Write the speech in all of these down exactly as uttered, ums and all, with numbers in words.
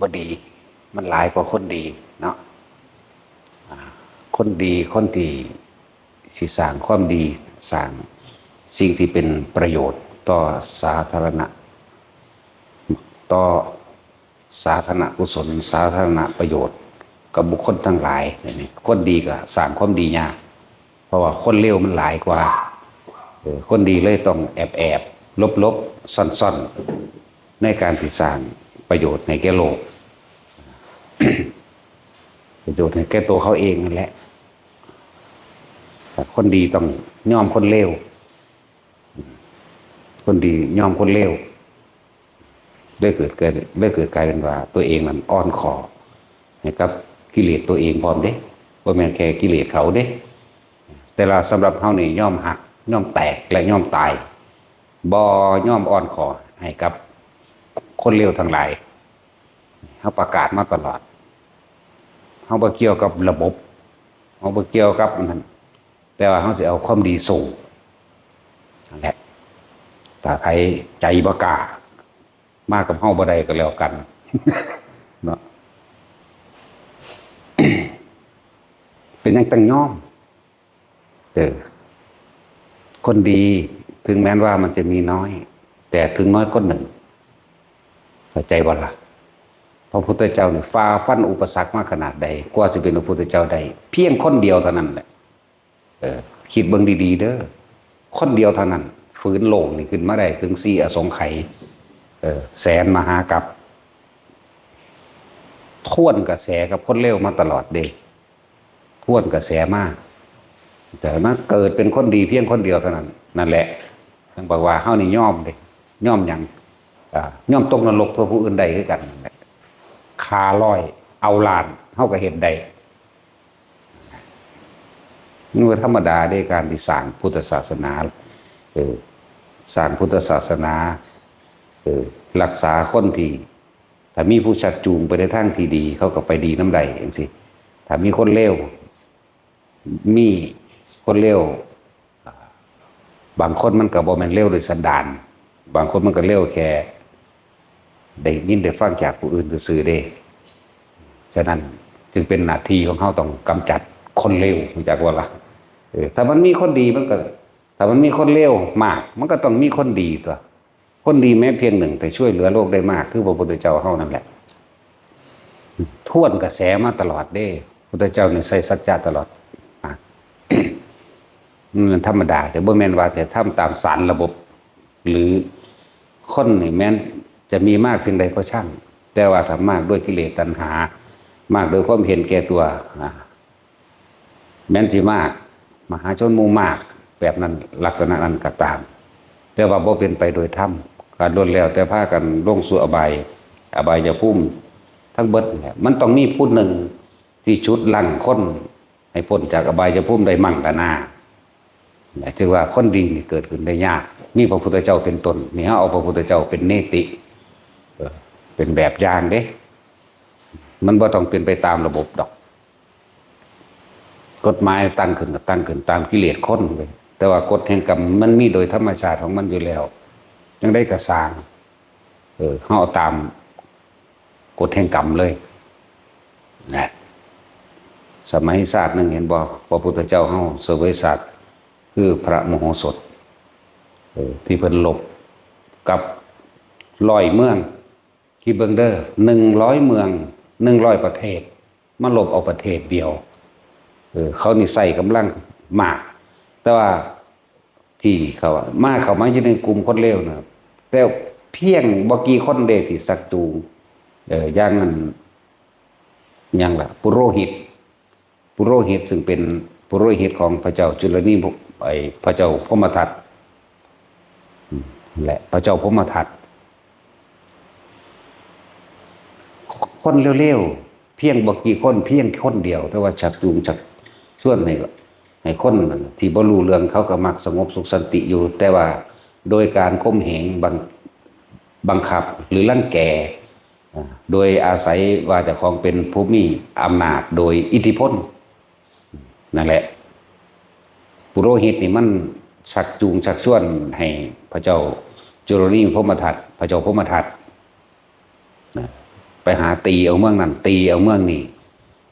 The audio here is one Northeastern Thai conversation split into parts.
บ่ดี มันหลายกว่าคนดีเนาะ อ่า คนดี คนที่สิสร้างความดี สร้างสิ่งที่เป็นประโยชน์ต่อสาธารณะ ต่อสาธารณกุศล สาธารณประโยชน์กับบุคคลทั้งหลายนี่ คนดีก็สร้างความดียาก เพราะว่าคนเลวมันหลายกว่า เออ คนดีเลยต้องแอบแอบหลบหลบซ่อนซ่อนๆ ในการที่สร้างประโยชน์ให้แก่โลก ประโยชน์ให้แก่ตัวเขาเองนั่นแหละ คนดีต้องยอมคนเลว คนดียอมคนเลว ได้เกิดเกิดได้เกิดกลายเป็นว่าตัวเองนั้นอ่อนข้อให้กับกิเลสตัวเองพร้อมเด้ บ่แม่นแค่กิเลสเขาเด้ แต่ละสำหรับเฮานี่ยอมหัก ยอมแตก และยอมตาย บ่ยอมอ่อนข้อให้กับคนเลวทั้งหลาย เฮาประกาศมาตลอด เฮาบ่เกี่ยวกับระบบ เฮาบ่เกี่ยวกับอันนั้น แต่ว่าเฮาสิเอาความดีสู้ นั่นแหละ ถ้าไผใจบ่กล้า มากับเฮาบ่ได้ก็แล้วกัน เนาะ เป็นหยังต้องยอม เออ คนดี ถึงแม้ว่ามันจะมีน้อย แต่ถึงน้อยก็หนึ่ง เข้าใจบ่ล่ะ พระพุทธเจ้านี่ฝ่าฟันอุปสรรคมาขนาดใด กว่าสิเป็นพระพุทธเจ้าได้ เพียงคนเดียวเท่านั้นแหละ เออ คิดเบิ่งดีๆ เด้อ คนเดียวเท่านั้น ฝืนโลกนี่ขึ้นมาได้ถึงสี่อสงไขย เออ แสนมหากัป ทวนกระแสกับคนเลวมาตลอดเด้ ทวนกระแสมา แต่มาเกิดเป็นคนดีเพียงคนเดียวเท่านั้น นั่นแหละ ยังบอกว่าเฮานี่ยอมเด้ ยอมหยัง อ่า ยอมตกนรกเพื่อผู้อื่นได้คือกันนั่นแหละ ฆ่าร้อย เอาล้าน เฮาก็เฮ็ดได้ มันบ่ธรรมดาเด้ การที่สร้างพุทธศาสนา เออ สร้างพุทธศาสนา เออ รักษาคนที่ ถ้ามีผู้ชักจูงไปในทางที่ดี เขาก็ไปดีนำได้จั่งซี้ ถ้ามีคนเลว มีคนเลว อ่า บางคนมันก็บ่แม่นเลวโดยสันดาน บางคนมันก็เลวแค่ได้ยินได้ฟังจากผู้อื่นซื่อๆ เด้ ฉะนั้นจึงเป็นหน้าที่ของเฮาต้องกำจัดคนเลว รู้จักบ่ล่ะ เออ ถ้ามันมีคนดีมันก็ ถ้ามันมีคนเลวมาก มันก็ต้องมีคนดีตั๊ว คนดีแม้เพียงหนึ่ง แต่ช่วยเหลือโลกได้มาก คือพระพุทธเจ้าเฮานั่นแหละ ทวนกระแสมาตลอดเด้ พุทธเจ้านี่ใส่สัจจะตลอด อ่ะ มันธรรมดา แต่บ่แม่นว่าจะทำตามสารระบบ หรือคนนี่แม้นจะมีมากเพียงใดก็ช่าง แต่ว่าถ้ามากด้วยกิเลสตัณหา มากด้วยความเห็นแก่ตัว อ่ะ แม้นสิมาก มหาชนหมู่มาก แบบนั้น ลักษณะนั้นก็ตาม แต่ว่าบ่เป็นไปโดยธรรม ก็ล้วนแล้วแต่พากันลงสู่อบาย อบายภูมิ ทั้งเบิดนั่นแหละ มันต้องมีผู้หนึ่งที่ฉุดรั้งคนให้พ้นจากอบายภูมิได้มั่งกะนา หมายถึงว่าคนดีนี่เกิดขึ้นได้ยาก มีพระพุทธเจ้าเป็นต้น นี่เฮาเอาพระพุทธเจ้าเป็นเนติ เออ เป็นแบบอย่างเด้ มันบ่ต้องเป็นไปตามระบบดอก กฎหมายตั้งขึ้นก็ตั้งขึ้นตามกิเลสคนเว้ย แต่ว่ากฎแห่งกรรมมันมีโดยธรรมชาติของมันอยู่แล้ว จั่งใดก็ซ่าง เออ เฮาเอาตามกฎแห่งกรรมเลย นะ สมัยชาติหนึ่งเห็นบ่ พระพุทธเจ้าเฮาเสวยสัตว์ คือพระมโหสถ เออ ที่เพิ่นลบกับร้อยเมือง คิดเบิ่งเด้อ หนึ่งร้อยเมือง หนึ่งร้อยประเทศ มาลบเอาประเทศเดียว เออ เขานี่ใส่กำลังมาก แต่ว่าที่เขาอะ มา เข้ามาอยู่ในกลุ่มคนเลวนะ แต่เพียงบ่กี่คนเด้ที่ชักจูง เออ อย่างนั้น หยังล่ะ ปุโรหิต ปุโรหิตซึ่งเป็นปุโรหิตของพระเจ้าจุลนี ไอ้พระเจ้าพรหมทัต อืม และพระเจ้าพรหมทัต คนเลวๆ เพียงบ่กี่คน เพียงคนเดียว แต่ว่าชักจูงชักชวนให้ ให้คนที่บ่รู้เรื่องเขาก็มักสงบสุขสันติอยู่ แต่ว่าโดยการข่มเหงบัง บังคับหรือรังแก อ่า โดยอาศัยว่าเจ้าของเป็นผู้มีอำนาจโดยอิทธิพล นั่นแหละ ปุโรหิตนี่มันชักจูงชักชวนให้พระเจ้าจุลนีพรหมทัต พระเจ้าพรหมทัต นะ ไปหาตีเอาเมืองนั้น ตีเอาเมืองนี้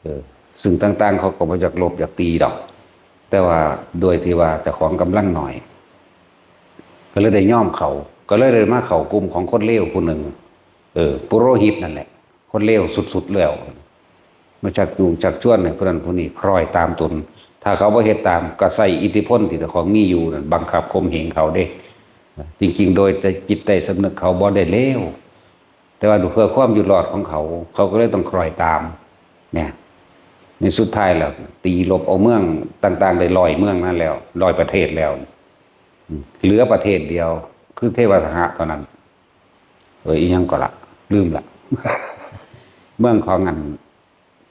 เออ ซึ่งต่างๆ เขาก็บ่อยากลบอยากตีดอก แต่ว่าโดยที่ว่าเจ้าของกำลังหน่อย ก็เลยได้ยอมเขา ก็เลยได้มาเข้ากลุ่มของคนเลวผู้หนึ่ง เออ ปุโรหิตนั่นแหละ คนเลวสุดๆแล้ว มาชักจูงชักชวนให้ผู้นั้นผู้นี้คล้อยตามตน ถ้าเขาบ่เฮ็ดตาม ก็ใช้อิทธิพลที่เจ้าของมีอยู่นั่นบังคับข่มเหงเขาเด้ จริงๆ โดยจิตใต้สำนึกเขาบ่ได้เลว แต่ว่าเพื่อความอยู่รอดของเขา เขาก็เลยต้องคล้อยตาม เนี่ย ในสุดท้ายแล้ว ตีลบเอาเมืองต่างๆ ได้ร้อยเมืองนั่นแล้ว ร้อยประเทศแล้ว เหลือประเทศเดียว คือเทวทหะเท่านั้น เออ อีหยังก็ละ ลืมละ เมืองของอัน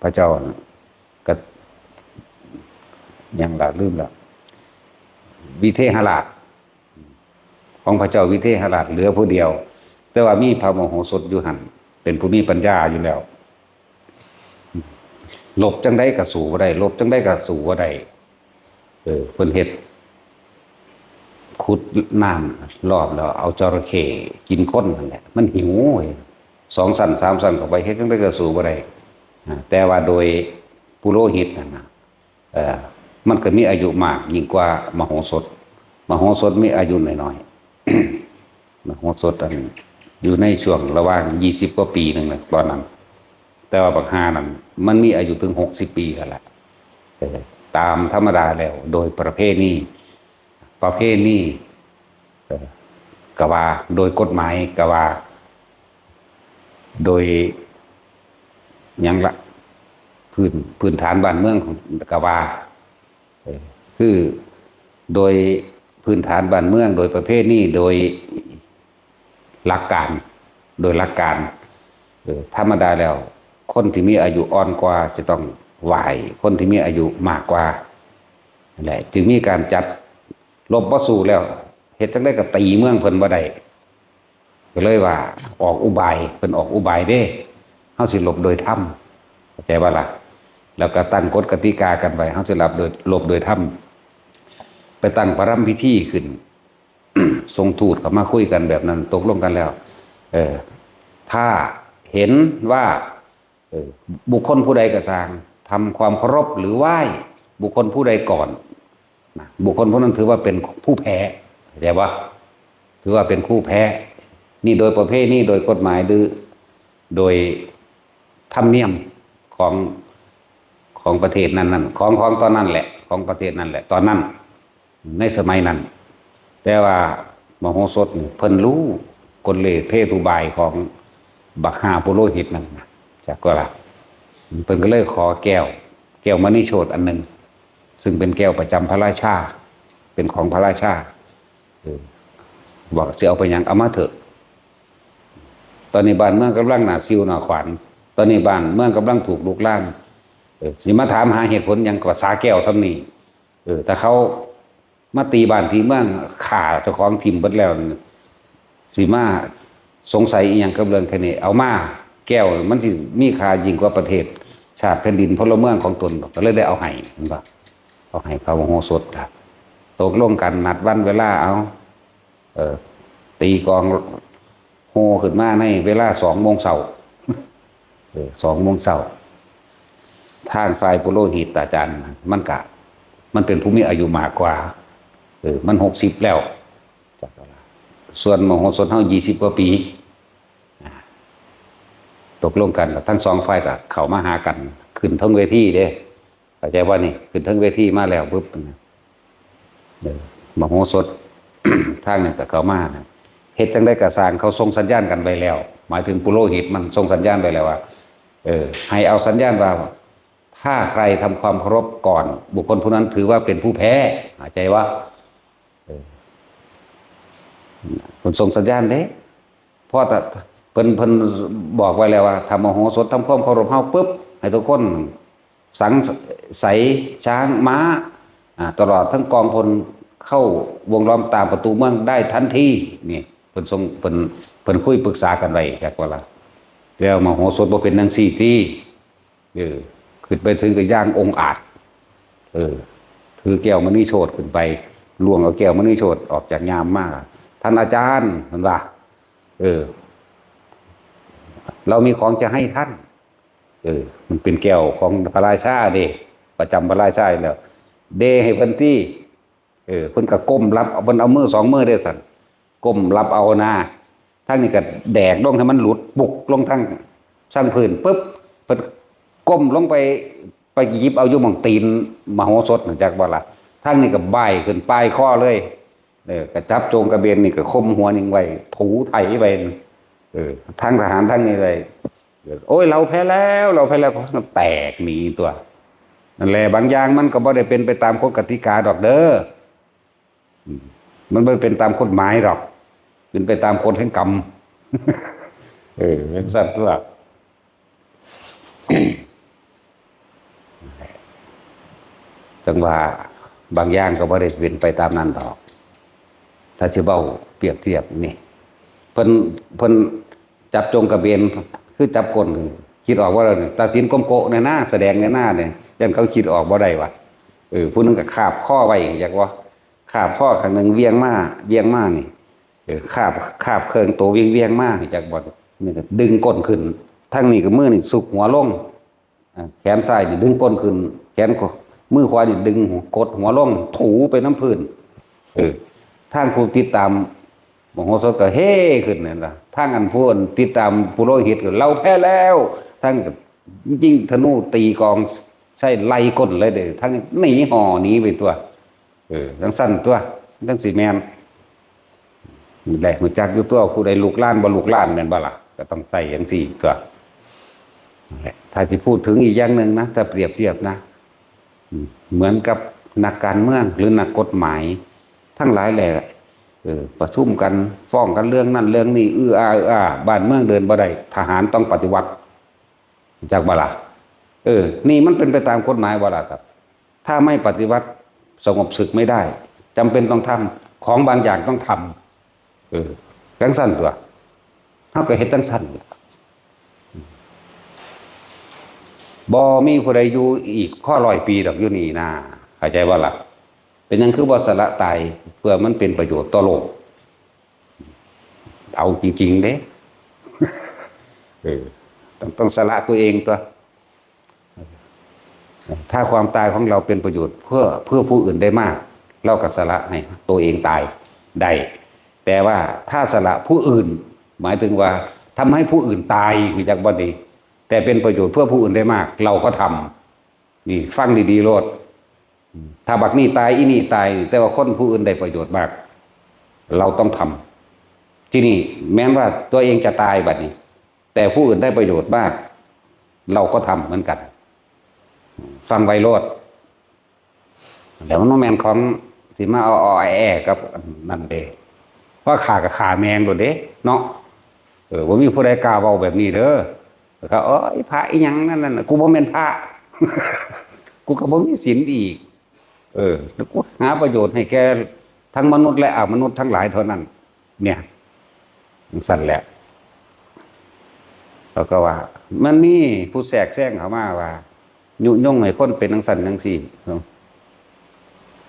พระเจ้าน่ะ ก็ หยังละ ลืมละ วิเทหราช ของพระเจ้าวิเทหราชเหลือผู้เดียว แต่ว่ามีพระมโหสถอยู่หั่น เป็นผู้มีปัญญาอยู่แล้ว ลบจั่งใดก็สู้บ่ได้ ลบจั่งใดก็สู้บ่ได้ เออ เพิ่นเฮ็ด ขุดน้ำรอบแล้วเอาจระเข้กินคนนั่นแหละ มันหิวเว้ย สองชั้นสามชั้นเข้าไป เฮ็ดจั่งใดก็สู้บ่ได้ อ่า แต่ว่าโดยปุโรหิตนั่นน่ะ เอ่อ มันก็มีอายุมากยิ่งกว่ามโหสถ มโหสถมีอายุน้อยๆ มโหสถอันอยู่ในช่วงระหว่างยี่สิบกว่าปีหนึ่งนะตอนนั้น แต่ว่าบักห่านั่นมันมีอายุถึงหกสิบปีแล้วล่ะ เออ ตามธรรมดาแล้วโดยประเพณี ประเพณี เออ ก็ว่า โดยกฎหมายก็ว่า โดยหยังละ พื้น พื้นฐานบ้านเมืองของก็ว่า เออ คือโดยพื้นฐานบ้านเมือง โดยประเพณี โดยหลักการ โดยหลักการ เออ ธรรมดาแล้ว คนที่มีอายุอ่อนกว่าจะต้องไหว้คนที่มีอายุมากกว่า นั่นแหละ จึงมีการจัด ลบบ่สู้แล้ว เฮ็ดจั่งใดก็ตีเมืองเพิ่นบ่ได้ ก็เลยว่าออกอุบาย เพิ่นออกอุบายเด้ เฮาสิลบโดยธรรม เข้าใจบ่ล่ะ แล้วก็ตั้งกฎกติกากันไว้ เฮาสิลบโดย ลบโดยธรรม ไปตั้งประรำพิธีขึ้น ส่งทูตเข้ามาคุยกันแบบนั้น ตกลงกันแล้ว เออ ถ้าเห็นว่า เออ บุคคลผู้ใดก็ช่าง ทำความเคารพหรือไหว้บุคคลผู้ใดก่อน นะ บุคคลผู้นั้นถือว่าเป็นผู้แพ้ เข้าใจปะ ถือว่าเป็นผู้แพ้ นี่โดยประเพณี โดยกฎหมาย หรือโดยธรรมเนียมของ ของประเทศนั้นๆ ของ ของตอนนั้นแหละ ของประเทศนั้นแหละ ตอนนั้น ในสมัยนั้น แต่ว่ามโหสถนี่เพิ่นรู้กลเลเพทุบายของบักห่าปุโรหิตนั่นนะ จักว่าล่ะ เพิ่นก็เลยขอแก้ว แก้วมณีโชติอันหนึ่ง ซึ่งเป็นแก้วประจำพระราชา เป็นของพระราชา เออ บอกสิเอาไปหยัง เอามาเถอะ ตอนนี้บ้านเมืองกำลังหน้าซิวหน้าขวาน ตอนนี้บ้านเมืองกำลังถูกลุกลาม เออ สิมาถามหาเหตุผลหยังกับภาษาแก้วส่ำนี้ เออ ถ้าเขามาตีบ้านตีเมือง ฆ่าเจ้าของถิ่มเบิดแล้วนี่ สิมาสงสัยอีหยังกับเรื่องแค่นี้ เอามา แก้วมันสิมีค่ายิ่งกว่าประเทศ ชาติแผ่นดินพลเมืองของตน ก็เลยได้เอาให้ เห็นปะ เอาให้พระมโหสถครับ ตกลงกันนัดวันเวลาเอา เออ ตีกลองโห่ขึ้นมาในเวลาสองโมงเช้า เออ สองโมงเช้า ทางฝ่ายปุโรหิตอาจารย์ มันกะ มันเป็นผู้มีอายุมากกว่า เออ มันหกสิบแล้ว จักว่าล่ะ ส่วนมโหสถเฮายี่สิบกว่าปี อ่า ตกลงกันแล้ว ทั้งสองฝ่ายก็เข้ามาหากัน ขึ้นเทิงเวทีเด้ เข้าใจว่านี่ ขึ้นเทิงเวทีมาแล้วปุ๊บนะ เออ มโหสถ ทางนั้นก็เข้ามานะ เฮ็ดจั่งใดก็ซ่าง เขาส่งสัญญาณกันไว้แล้ว หมายถึงปุโรหิตมันส่งสัญญาณไว้แล้วว่า เออ ให้เอาสัญญาณว่า ถ้าใครทำความเคารพก่อน บุคคลผู้นั้นถือว่าเป็นผู้แพ้ เข้าใจว่า เออ เพิ่นส่งสัญญาณเด้ เพราะแต่เพิ่น เพิ่นบอกไว้แล้วว่า ถ้ามโหสถทำความเคารพเฮาปุ๊บ ให้ทุกคนสัง ใส ช้าง ม้า อ่า ตลอดทั้งกองพลเข้าวงล้อมตามประตูเมืองได้ทันที นี่ เพิ่นส่ง เพิ่น เพิ่นคุยปรึกษากันไว้จักว่าล่ะ แล้วมโหสถบ่เป็นจั่งซี้ติ เออ ขึ้นไปถึงก็ย่างองอาจ เออ ถือแก้วมณีโชติขึ้นไป ล่วงเอาแก้วมณีโชติออกจากยามมา ท่านอาจารย์ เพิ่นว่า เออ เรามีของจะให้ท่าน เออ มันเป็นแก้วของพระราชาเด้ ประจำพระราชาอยู่แล้ว เด้ให้เพิ่นตี้ เออ เพิ่นก็ก้มรับ เพิ่นเอามือสองมือเด้สั่น ก้มรับเอานะ ทางนี้ก็แดกลงให้มันหลุดปุกลงทาง ทางพื้นปุ๊บ เพิ่นก้มลงไป ไปหยิบเอาอยู่หม่องตีนมโหสถน่ะ จักบ่ล่ะ ทางนี้ก็บ่ายขึ้นปลายคอเลย เออ ก็จับโจงกระเบนนี่ก็ข่มหัวนิ่งไว้ ถูไถไป เออ ทางทหารทางนี้เลย โอ้ย เราแพ้แล้ว เราแพ้แล้ว ก็แตกหนีตัว นั่นแหละ บางอย่างมันก็บ่ได้เป็นไปตามกฎกติกาดอกเด้อ อืม มันบ่เป็นตามกฎหมายดอก เป็นไปตามกฎแห่งกรรม เออ เป็นสัตว์ตัว จังว่าบางอย่างก็บ่ได้เป็นไปตามนั้นดอก ถ้าสิเว้าเปรียบเทียบนี่ เพิ่น เพิ่นจับโจงกระเบน คือจับก้น คิดออกว่า ตัดสินก้มโกะเนี่ยนะ แสดงเนี่ยนะเนี่ย ย่านเขาคิดออกบ่ได้วะ เออ ผู้หนึ่งก็คาบคอไว้ อยากว่า คาบคอข้างหนึ่งเวียงมา เวียงมานี่ เออ คาบ คาบเครื่องโตเวียงเวียงมานี่ จักบ่ นี่ก็ดึงก้นขึ้น ทั้งนี้ก็มือนี่สุกหัวลง อ่า แขนซ้ายนี่ดึงก้นขึ้น แขนขวา มือขวานี่ดึงหัว กดหัวลง ถูไปน้ำพื้น เออ ทางผู้ติดตามมโหสถก็เฮ้ขึ้นนั่นล่ะ ทางอันผู้ติดตามปุโรหิตก็ เราแพ้แล้ว ทั้งยิงธนูตีกอง ใช้ไล่ก้นเลยเด้ ทั้งหนีห่อหนีไปตัว เออ จังซั่นตัว จังสิแม่น แหละ รู้จักอยู่ตัว ผู้ใดลูกหลานบ่ลูกหลานแม่นบ่ล่ะ ก็ต้องใส่จังซี่ตัว นั่นแหละ ถ้าสิพูดถึงอีกอย่างหนึ่งนะ ถ้าเปรียบเทียบนะ อืม เหมือนกับนักการเมืองหรือนักกฎหมาย ทั้งหลายแหละ เออ ประชุมกัน ฟ้องกันเรื่องนั้นเรื่องนี้ อื้ออา อื้ออา บ้านเมืองเดินบ่ได้ ทหารต้องปฏิวัติ จักบ่ล่ะ เออ นี่มันเป็นไปตามกฎหมายบ่ล่ะครับ ถ้าไม่ปฏิวัติ สงบศึกไม่ได้ จำเป็นต้องทำ ของบางอย่างต้องทำ เออ จังซั่นตัว เฮาก็เฮ็ดจังซั่น บ่มีผู้ใดอยู่อีกพอร้อยปีดอกอยู่นี่นา เข้าใจบ่ล่ะ เป็นหยังคือบ่สละตาย เพื่อมันเป็นประโยชน์ต่อโลก เอาจริงๆเด้ เออ ต้อง ต้องสละตัวเองตัว ถ้าความตายของเราเป็นประโยชน์เพื่อ เพื่อผู้อื่นได้มาก เราก็สละให้ตัวเองตายได้ แต่ว่าถ้าสละผู้อื่น หมายถึงว่าทำให้ผู้อื่นตาย คือจักบ่ดี แต่เป็นประโยชน์เพื่อผู้อื่นได้มาก เราก็ทำ นี่ฟังดีๆโลด ถ้าบักนี่ตาย อีนี่ตาย แต่ว่าคนผู้อื่นได้ประโยชน์มาก เราต้องทำ ที่นี่แม้นว่าตัวเองจะตายบัดนี้ แต่ผู้อื่นได้ประโยชน์มาก เราก็ทำเหมือนกัน ฟังไว้โลด แล้วมันบ่แม่นของสิมาเอา เอาแอกับนั่นเด้ ว่าฆ่าก็ฆ่าแม่งโลดเด้ เนาะ เออ บ่มีผู้ใดกล้าเว้าแบบนี้เด้อ เขา เอ้ย พระอีหยังนั่นน่ะ กูบ่แม่นพระ กูก็บ่มีศีลอีก เออ แล้วกูหาประโยชน์ให้แก่ทั้งมนุษย์และอมนุษย์ทั้งหลายเท่านั้น เนี่ย จังซั่นแหละ เขาก็ว่า มันมีผู้แทรกแซงเข้ามาว่า ยุยงให้คนเป็นจังซั่นจังซี่เนาะ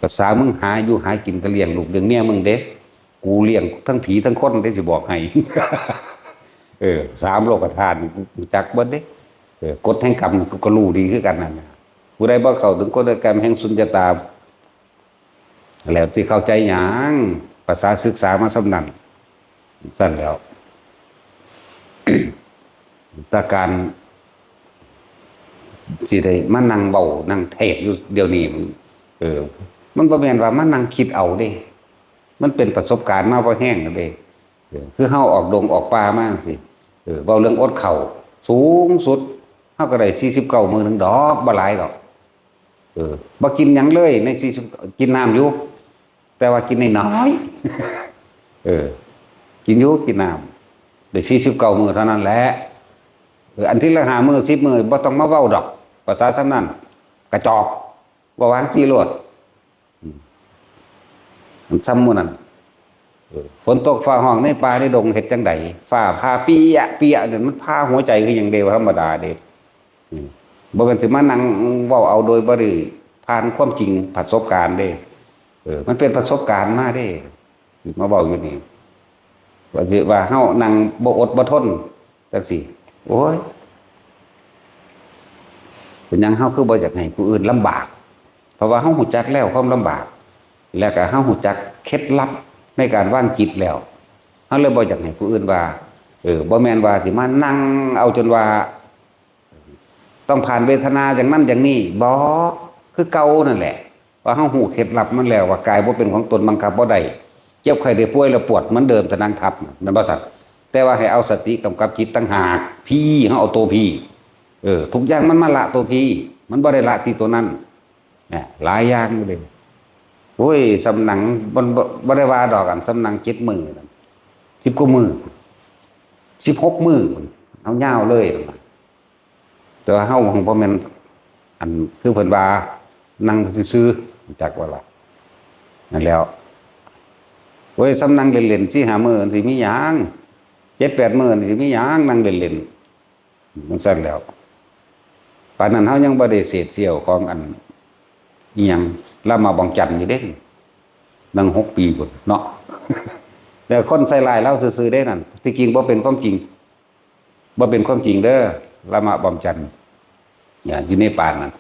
ภาษามึงหาอยู่หากินก็เลี้ยงลูกเลี้ยงเมียมึงเด้ กูเลี้ยงทั้งผีทั้งคนเด้ สิบอกให้ เออ สามโลกธาตุนี่กูรู้จักเบิดเด้ เออ กฎแห่งกรรมนี่กูก็รู้ดีคือกันนั่นน่ะ ผู้ใดบ่เข้าถึงกฎแห่งกรรมแห่งสุญญตา แล้วสิเข้าใจหยัง ภาษาศึกษามาส่ำนั้น ซั่นแล้ว แต่การสิได้มานั่งเว้านั่งเทศน์อยู่เดี๋ยวนี้ เออ มันบ่แม่นว่ามานั่งคิดเอาเด้ มันเป็นประสบการณ์มาพอแฮงแล้วเด้ เออ คือเฮาออกดงออกป่ามาจั่งซี้ เออ เว้าเรื่องอดข้าว สูงสุด เฮาก็ได้สี่สิบเก้ามื้อหนึ่งดอก บ่หลายดอก เออ บ่กินหยังเลยในสี่สิบ กินน้ำอยู่ แต่ว่ากินน้อยๆ เออ กินอยู่กินน้ำ ได้สี่สิบเก้ามื้อเท่านั้นแหละ เออ อันที่ละห้ามื้อ สิบมื้อ บ่ต้องมาเว้าดอก ภาษาส่ำนั้น กระจอก เว้าหว่างซี้โลด อืม มันส่ำหมู่นั้น เออ ฝนตกฟ้าฮ้องในป่าในดงเฮ็ดจั่งใด ฟ้าผ่าเปี้ยะเปี้ยะเนี่ย มันผ่าหัวใจคือหยังเด้ บ่ธรรมดาเด้ อืม บ่แม่นสิมานั่งเว้าเอาโดยบ่ได้ผ่านความจริงประสบการณ์เด้ เออ มันเป็นประสบการณ์มาเด้ มาเว้าอยู่นี่ ว่าสิว่าเฮานั่งบ่อดบ่ทนจั่งซี้ โอ้ย เป็นหยังเฮาคือบ่อยากให้ผู้อื่นลำบาก เพราะว่าเฮาฮู้จักแล้วความลำบาก แล้วก็เฮาฮู้จักเคล็ดลับในการวางจิตแล้ว เฮาเลยบ่อยากให้ผู้อื่นว่า เออ บ่แม่นว่าสิมานั่งเอาจนว่า ต้องผ่านเวทนาอย่างนั้นอย่างนี้ บ่ คือเก่านั่นแหละ ว่าเฮาฮู้เคล็ดลับมันแล้ว ว่ากายบ่เป็นของตน บังคับบ่ได้ เจ็บไข้ได้ป่วยแล้วปวดเหมือนเดิม ถ้านั่งทับน่ะ แม่นบ่ซั่น? แต่ว่าให้เอาสติกำกับจิตต่างหาก พี้ เฮาเอาตัวพี้ เออ ทุกอย่างมันมาละตัวพี้ มันบ่ได้ละที่ตัวนั้น เนี่ย หลายอย่างอยู่เด้ โอ้ย ส่ำหนัง บ่ บ่ บ่ได้ว่าดอก อันส่ำหนังเจ็ดมื้อนั่น สิบกว่ามื้อ สิบหกมื้อ เอายาวเลย แต่ว่าเฮาบ่แม่น อัน คือเพิ่นว่า นั่งซื่อๆ จักว่าล่ะ นั่นแหล้ว โอ้ย ส่ำนั่งเล่นๆ สี่ห้ามื้อ สิมีหยัง เจ็ดแปดมื้อ สิมีหยัง นั่งเล่นๆ จั่งซั่นแหล้ว ปานนั้นเฮายังบ่ได้เศษเสี้ยวของอัน อิหยัง ลามะบองจันอยู่เด้ นั่งหกปีพุ้นเนาะ แต่คนใส่ร้ายลาวซื่อๆ เด้นั่น ที่จริงบ่เป็นความจริง บ่เป็นความจริงเด้อ ลามะบองจัน อย่า อยู่ในป่านนั้น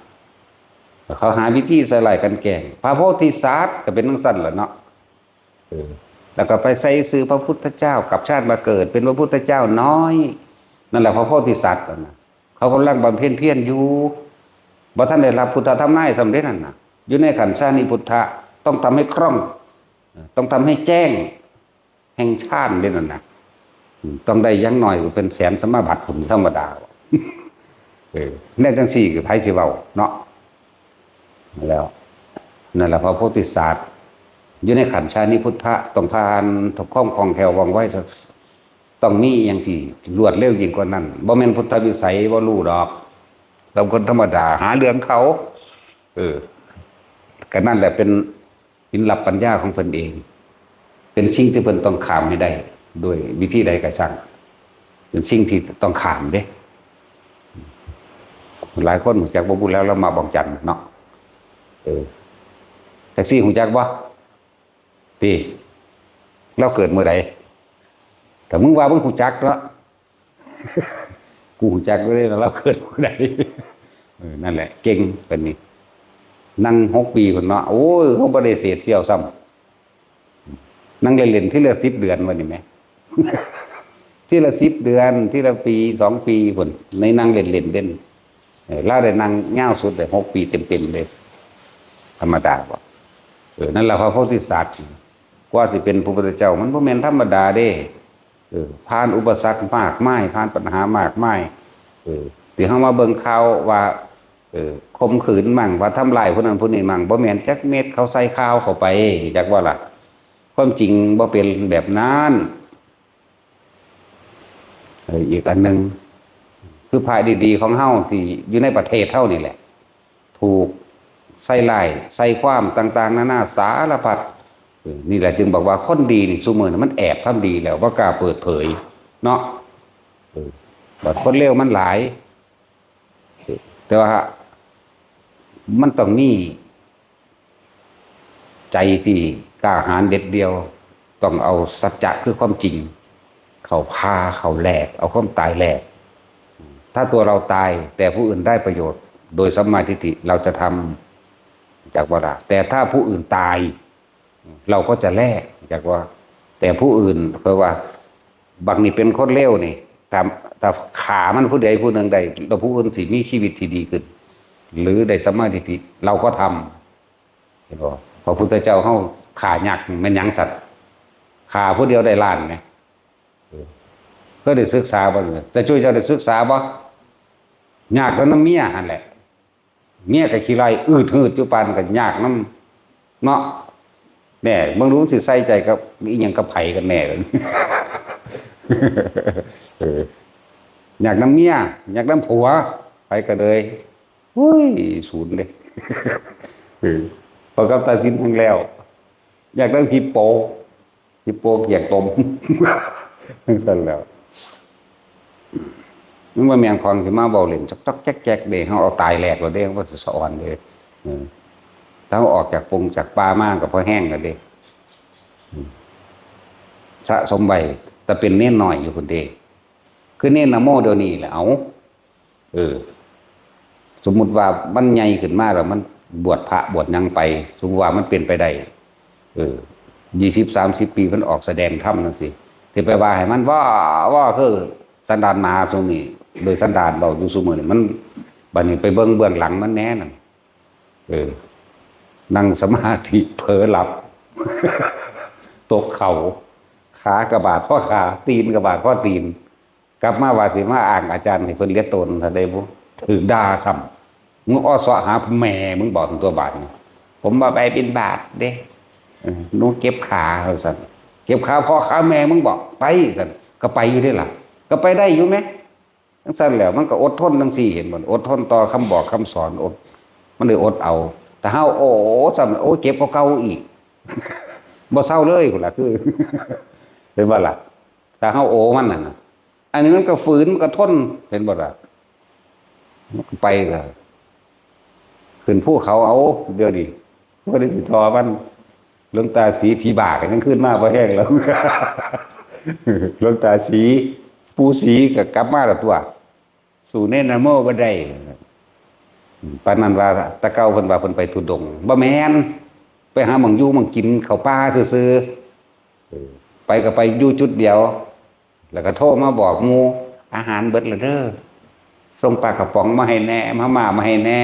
เขาหาวิธีใส่ร้ายกลั่นแกล้ง พระโพธิสัตว์ก็เป็นจั่งซั่นล่ะเนาะ เออ แล้วก็ไปใส่ชื่อพระพุทธเจ้า กลับชาติมาเกิดเป็นพระพุทธเจ้าน้อย นั่นแหละพระโพธิสัตว์น่ะ เขากำลังบำเพ็ญเพียรอยู่ บ่ทันได้รับพุทธธรรมนายสำเร็จนั่นน่ะ อยู่ในขันธ์ชานิพุทธะ ต้องทำให้คล่อง เออ ต้องทำให้แจ้ง แห่งฌานเด้นั่นน่ะ อืม ต้องได้อย่างน้อยเป็นแสนสมาบัติพุ้น ธรรมดา เออ แนวจั่งซี้คือไผสิเว้าเนาะ แล้ว นั่นแหละพระโพธิสัตว์ อยู่ในขันธ์ชานิพุทธะ ต้องผ่านความคล่องแคล่วว่องไว ต้องมีอย่างที่รวดเร็วยิ่งกว่านั้น บ่แม่นพุทธวิสัยบ่ฮู้ดอก เราคนธรรมดาหาเรื่องเขา เออ ก็นั่นแหละเป็น สินลับปัญญาของเพิ่นเอง เป็นสิ่งที่เพิ่นต้องข้ามให้ได้ ด้วยวิธีใดก็ช่าง เป็นสิ่งที่ต้องข้ามเด้ หลายคนรู้จักบ่พูดแล้ว ลามะบองจันเนาะ เออ จักซี่รู้จักบ่ ติ ลาวเกิดมื้อใด แต่มึงว่ามึงรู้จักเนาะ กูรู้จักอยู่เด้ ลาวเกิดมื้อใด เออ นั่นแหละ เก่งปานนี้ นั่งหกปีพุ้นเนาะ โอ้ย เขาบ่ได้เศษเสี้ยวซ้ำ นั่งเล่นๆ ทีละสิบเดือนว่านี่แหม ทีละสิบเดือน ทีละปี สองปีพุ้น ในนั่งเล่นๆ เด่น เออ ลาวได้นั่งยาวสุดได้หกปีเต็มๆ เลย ธรรมดาบ่ เออ นั่นแหละพระโพธิสัตว์ กว่าสิเป็นพระพุทธเจ้า มันบ่แม่นธรรมดาเด้ เออ ผ่านอุปสรรคมากมาย ผ่านปัญหามากมาย เออ ที่เฮามาเบิ่งข่าวว่า เออ ข่มขืนมั่ง ว่าทำร้ายผู้นั้นผู้นี้มั่ง บ่แม่นจักเม็ด เขาใส่ข่าวเข้าไป จักว่าล่ะ ความจริงบ่เป็นแบบนั้น เออ อีกอันหนึ่ง คือพระดีๆ ของเฮาที่อยู่ในประเทศเฮานี่แหละ ถูกใส่ร้าย ใส่ความต่างๆ นานาสารพัด เออ นี่แหละจึงบอกว่าคนดีนี่ซุมื้อนี้มันแอบทำดีแล้ว บ่กล้าเปิดเผย เนาะ เออ บัดคนเลวมันหลาย เออ แต่ว่ามันต้องมี ใจที่กล้าหาญเด็ดเดี่ยว ต้องเอาสัจจะคือความจริง เข้าพา เข้าแลก เอาความตายแลก ถ้าตัวเราตาย แต่ผู้อื่นได้ประโยชน์ โดยสัมมาทิฏฐิ เราจะทำ จักว่าล่ะ แต่ถ้าผู้อื่นตาย เราก็จะแลก จักว่า แต่ผู้อื่น เพราะว่า บักนี่เป็นคนเลวนี่ ถ้า ถ้าฆ่ามันผู้ใดผู้หนึ่งได้ แล้วผู้อื่นสิมีชีวิตที่ดีขึ้น หรือได้สัมมาทิฏฐิ เราก็ทำ เห็นบ่ พระพุทธเจ้าเฮาฆ่ายักษ์แม่นหยังสัตว์ ฆ่าผู้เดียวได้ล้านแหม เออ เคยได้ศึกษาบ่ แต่จุ้ยเจ้าได้ศึกษาบ่ ยากแล้วนำเมียหั่นแหละ เมียก็ขี้ไล่อืดหืดอยู่ปานก็ยากนำเนาะ แหน่ เบิ่งดูมันสิใส่ใจกับอีหยังกับไผกันแหน่ เออ ยากนำเมีย ยากนำผัว ไผก็เลย อุ้ย ศูนย์เด้ เออ พอกับตาสินแห่งแล้ว อยากได้ผีโป ผีโปเกียกตม จั่งซั่นแหล้ว มันบ่แม่นของสิมาเว้าเล่น จอกๆ แจ๊กๆ เด้ เฮาเอาตายแลกแล้วเด้ ว่าสิสะออนเด้ เออ ถ้าเฮาออกจากปงจากป่ามาก็พอแฮงแล้วเด้ อืม สะสมไว้ แต่เป็นเณรน้อยอยู่พุ้นเด้ คือเนรนะโมเดี๋ยวนี้แหละ เอา เออ สมมุติว่ามันใหญ่ขึ้นมาแล้ว มันบวชพระบวชหยังไป สมมุติว่ามันเป็นไปได้ เออ ยี่สิบ สามสิบ ปีมันออกแสดงธรรมจั่งซี้ สิไปว่าให้มันว่า ว่าคือสันดานหมาซุมนี้ โดยสันดานเว้าอยู่ซุมื้อนี้ มัน บัดนี้ไปเบิ่งเบื้องหลังมันแหน่นั่น เออ นั่งสมาธิเผลอหลับ ตกเข่า ขากะบาดพ้อขา ตีนกะบาดพ้อตีน กลับมาว่าสิมาอ้างอาจารย์ให้เพิ่นเลียตน ถ้าได้บ่ ถืกด่าซ้ำ มึงอ้อเซาะหาแม่มึงบอกตัวบาดนี่ ผมว่าไปบิณฑบาตเด้ เออ หนูเจ็บขา ว่าซั่น เจ็บขาพ่อขาแม่มึงบอก ไป ซั่น ก็ไปอยู่เด้ล่ะ ก็ไปได้อยู่แหม จั่งซั่นแหล้ว มันก็อดทนจั่งซี้ เห็นบ่ อดทนต่อคำบอกคำสอน อด มันได้อดเอา แต่เฮาโอ้ ซ้ำ โอ้ เจ็บกว่าเก่าอีก บ่เซาเลยพุ้นล่ะ คือ เห็นบ่ล่ะ ถ้าเฮาโอ้มันนั่นน่ะ อันนี้มันก็ฝืน มันก็ทน เห็นบ่ล่ะ มันก็ไปล่ะ ขึ้นภูเขาเอา เดี๋ยวนี้ บ่ได้สิทอมัน หลวงตาศรีผีบ้าก็ยังขึ้นมาบ่แฮงแล้ว หลวงตาศรี ปู่ศรีก็กลับมาแล้วตั่ว สู้เนรนะโมบ่ได้ ปานนั้นว่า แต่เก่าเพิ่นว่าเพิ่นไปธุดงค์ บ่แม่น ไปหาหม่องอยู่หม่องกิน เข้าป่าซื่อๆ เออ ไปก็ไปอยู่จุดเดียว แล้วก็โทรมาบอกหมู่ อาหารเบิดแล้วเด้อ ส่งปลากระป๋องมาให้แหน่ มาม่ามาให้แหน่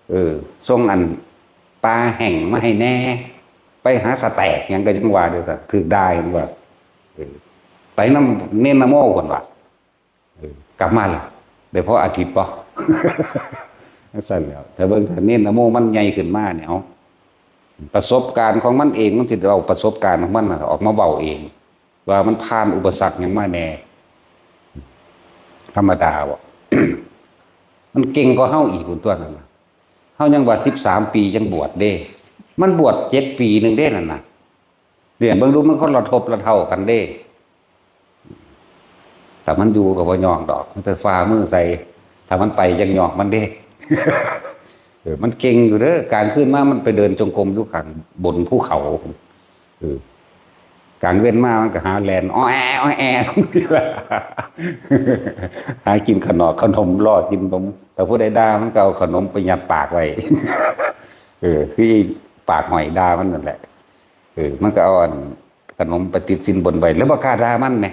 เออ ส่งอันปลาแห้งมาให้แหน่ ไปหาสะแต็กหยังก็ยังว่าเด้อ ถืกด่าว่า เออ ไปนำเนรนะโมพุ้นว่า เออ กลับมาล่ะ ได้พออาทิตย์บ่ จั่งซั่นแหล้ว ถ้าเบิ่ง ถ้าเนรนะโมมันใหญ่ขึ้นมาเนี่ย เอา ประสบการณ์ของมันเอง มันสิเอาประสบการณ์ของมันน่ะออกมาเว้าเอง ว่ามันผ่านอุปสรรคหยังมาแหน่ ธรรมดาบ่ มันเก่งกว่าเฮาอีกพุ้นตั่วนั่นน่ะ เฮายังว่าสิบสามปียังบวชเด้ มันบวชเจ็ดปีหนึ่งเด้นั่นน่ะ เนี่ย เบิ่งดู มันคนละทบละเท่ากันเด้ ถ้ามันอยู่ก็บ่ยอกดอก มันแต่ฝ่ามือใส่ ถ้ามันไปจั่งยอกมันเด้ เออ มันเก่งอยู่เด้อ กลางคืนมามันไปเดินจงกรมอยู่ข้างบนภูเขา เออ กลางเว็นมามันก็หาแล่นอ้อแออ้อแอ หากินขนอกขนม ล่อกินนม ถ้าผู้ใดด่ามันก็เอาขนมไปยัดปากไว้ เออ คือปากหอยด่ามันนั่นแหละ เออ มันก็เอาอันขนมไปติดสินบนไว้ แล้วบ่กล้าด่ามันแหม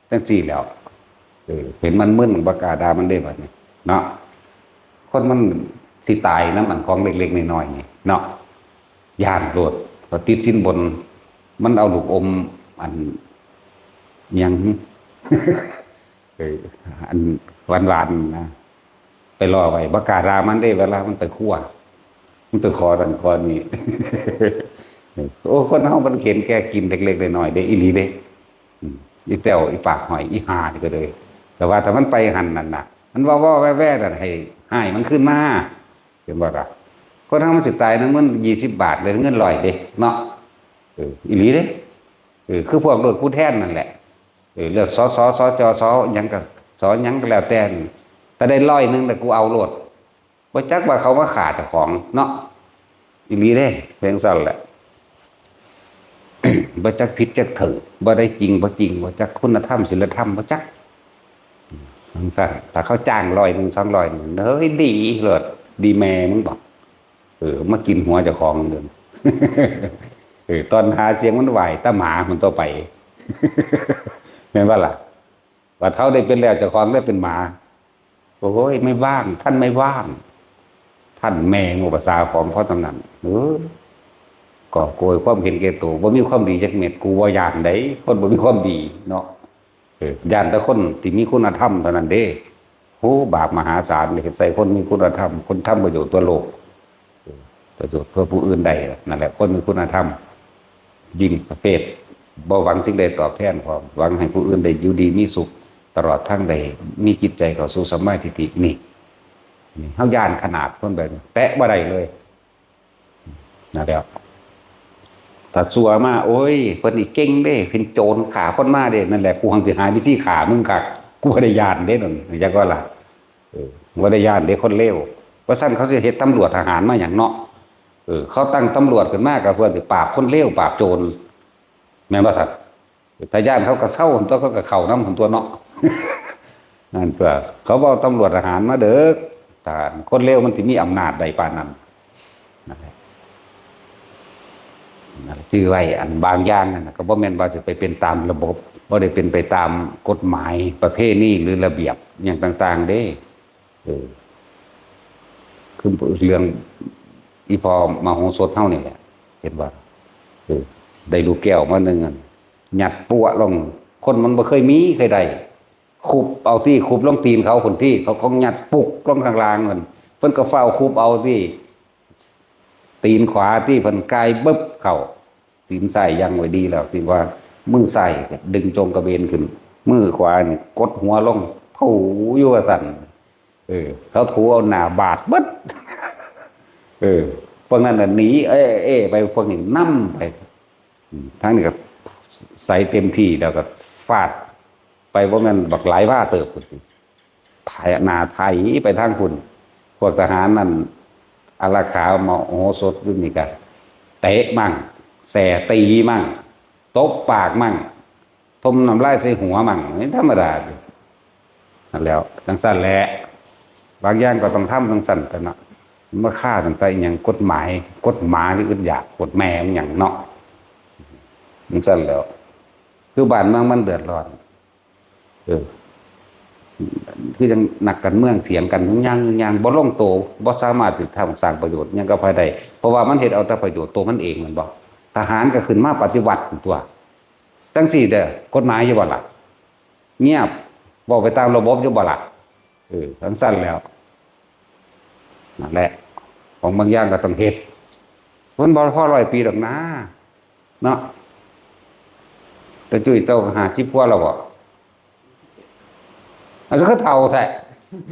จั่งซี้แหล้ว เออ เห็นมันมึนบ่กล้าด่ามันเด้บัดนี้ เนาะ คนมันสิตายนำอันของเล็กๆน้อยๆนี่เนาะ ย้านโลด พอติดสินบน มันเอาลูกอมอันหยัง เออ อันหวานๆนะ ไปล่อไว้ บ่กล้าด่ามันเด้ เวลามันไปครัว มันไปขอนั่นขอนี่ โอ้ คนเฮามันเห็นแก่กินเล็กๆน้อยๆเด้ อีหลีเด้ อืม อีแต้ว อีปากหอย อีห่านี่ก็เลย แต่ว่าถ้ามันไปหั่นนั่นน่ะ มันเว้าๆแว่ๆนั่น ให้ ให้มันคืนมา เห็นบ่ล่ะ คนเฮามันสิตายนำเงินยี่สิบบาทเลย เงินร้อยเด้ เนาะ เออ อีหลีเด้ เออ คือพวกโลดผู้แทนนั่นแหละ เออ เลือก สส สจ ส หยังก็ ส หยังก็แล้วแต่นี่ ถ้าได้ร้อยหนึ่งน่ะ กูเอาโลด บ่จักว่าเขามาฆ่าเจ้าของเนาะ อีหลีเด้ เป็นจั่งซั้นแหละ บ่จักผิดจักถูก บ่ได้จริงบ่จริง บ่จักคุณธรรมศีลธรรม บ่จัก จั่งซั้น ถ้าเขาจ้างร้อยหนึ่ง สองร้อยหนึ่ง เฮ้ย ดีโลด ดีแม่มึงบอก เออ มากินหัวเจ้าของเด้อ เออ ตอนหาเสียงมันไหว้แต่หมามันต่อไป แม่นบ่ล่ะ ว่าเฒ่าได้เป็นแล้วเจ้าของได้เป็นหมา โอ้ย ไม่ว่าง ท่านไม่ว่าง ท่านแม่งภาษาของเขาทั้งนั้น เออ กอบโกยความเห็นแก่ตัว บ่มีความดีจักเม็ด กูบ่ย้านได๋ คนบ่มีความดีเนาะ เออ ย้านแต่คนที่มีคุณธรรมเท่านั้นเด้ โอ้ บาปมหาศาล เฮ็ดใส่คนมีคุณธรรม คนทำประโยชน์ตัวโลก เออ ประโยชน์เพื่อผู้อื่นได้ นั่นแหละ คนมีคุณธรรม ยิ่งประเภท บ่หวังสิ่งใดตอบแทนพร้อม หวังให้ผู้อื่นได้อยู่ดีมีสุข ตลอดทั้งได้มีจิตใจเข้าสู่สัมมาทิฏฐิ นี่ นี่ เฮาย้านขนาดคนแบบนี้ แตะบ่ได้เลย นั่นแหละ ถ้าซั่วมา โอ้ย เพิ่นนี่เก่งเด้ เป็นโจรฆ่าคนมาเด้ นั่นแหละ กูหังสิหาวิธีฆ่ามึงคัก กูบ่ได้ย้านเด้นั่น จักว่าล่ะ เออ บ่ได้ย้านเด้คนเลว ว่าซั่นเขาสิเฮ็ดตำรวจทหารมาหยังเนาะ เออ เขาตั้งตำรวจขึ้นมาก็เพื่อสิปราบคนเลว ปราบโจร แม่นบ่ซั่น ถ้าย้านเขาก็เซา ตัวเขาก็เข้านำตัวเนาะ นั่นตัว เขาเอาตำรวจทหารมาเด้อ ทหารคนเลวมันสิมีอำนาจได้ปานนั้น นั่นแหละ นั่นแหละ จื่อไว้ อันบางอย่างนั่นน่ะ ก็บ่แม่นว่าสิไปเป็นตามระบบ บ่ได้เป็นไปตามกฎหมายประเพณีหรือระเบียบหยังต่างๆ เด้ เออ คือเรื่องอีพ่อมโหสถเฮานี่แหละ เห็นว่า เออ ได้ลูกแก้วมาหนึ่งอัน ยัดปั๊วลง คนมันบ่เคยมีเคยได้ คุบเอาตี้ คุบลงตีนเขาพุ้นตี้ เขาก็ยัดปุกลงข้างล่างนั่น เพิ่นก็ฟ้าวคุบเอาตี้ ตีนขวาตี้ เพิ่นกายบึบเข้า ตีนซ้ายยังไว้ดีแล้ว ตีนขวา มือซ้ายก็ดึงจงกระเบนขึ้น มือขวานี่กดหัวลง ถูอยู่ว่าซั่น เออ เขาถูเอาหน้าบาดเบิด เออ พวกนั้นน่ะหนี เอ้ เอ้ ไป พวกนี้นำไป อืม ทางนี้ก็ใส่เต็มที่แล้วก็ฟาดไป บ่แม่นบักหลายวาเติบพุ้น ไถ หน้าไถไปทางพุ้น พวกทหารนั่น อารักขามโหสถอยู่นี่ก็เตะมั่ง แส่ตีมั่ง ตบปากมั่ง ถมน้ำลายใส่หัวมั่ง นี่ธรรมดาอยู่ นั่นแหล้ว จังซั่นแหละ บางอย่างก็ต้องทำจังซั่นไปเนาะ มันมาฆ่าตั้งแต่อิหยังกฎหมาย กฎหมายที่อึดอยาก กฎแม่มันหยังเนาะ จังซั่นแหล้ว คือบ้านเมืองมันเดือดร้อน เออ คือยังนักการเมืองเถียงกัน ยัง ยังบ่ลงตัว บ่สามารถสิทำสร้างประโยชน์หยังกับไผได้ เพราะว่ามันเฮ็ดเอาแต่ประโยชน์ตัวมันเอง แม่นบ่ ทหารก็ขึ้นมาปฏิวัติตัว จังซี่เด้อ กฎหมายอยู่บ่ล่ะ เงียบ เว้าไปตามระบบอยู่บ่ล่ะ เออ จังซั่นแหล้ว นั่นแหละ ของบางอย่างก็ต้องเฮ็ด มันบ่พอร้อยปีดอกนะ เนาะ แต่จุ้ยเต้าห้าสิบกว่าแล้วบ่ อันนี้ก็เฒ่าแท้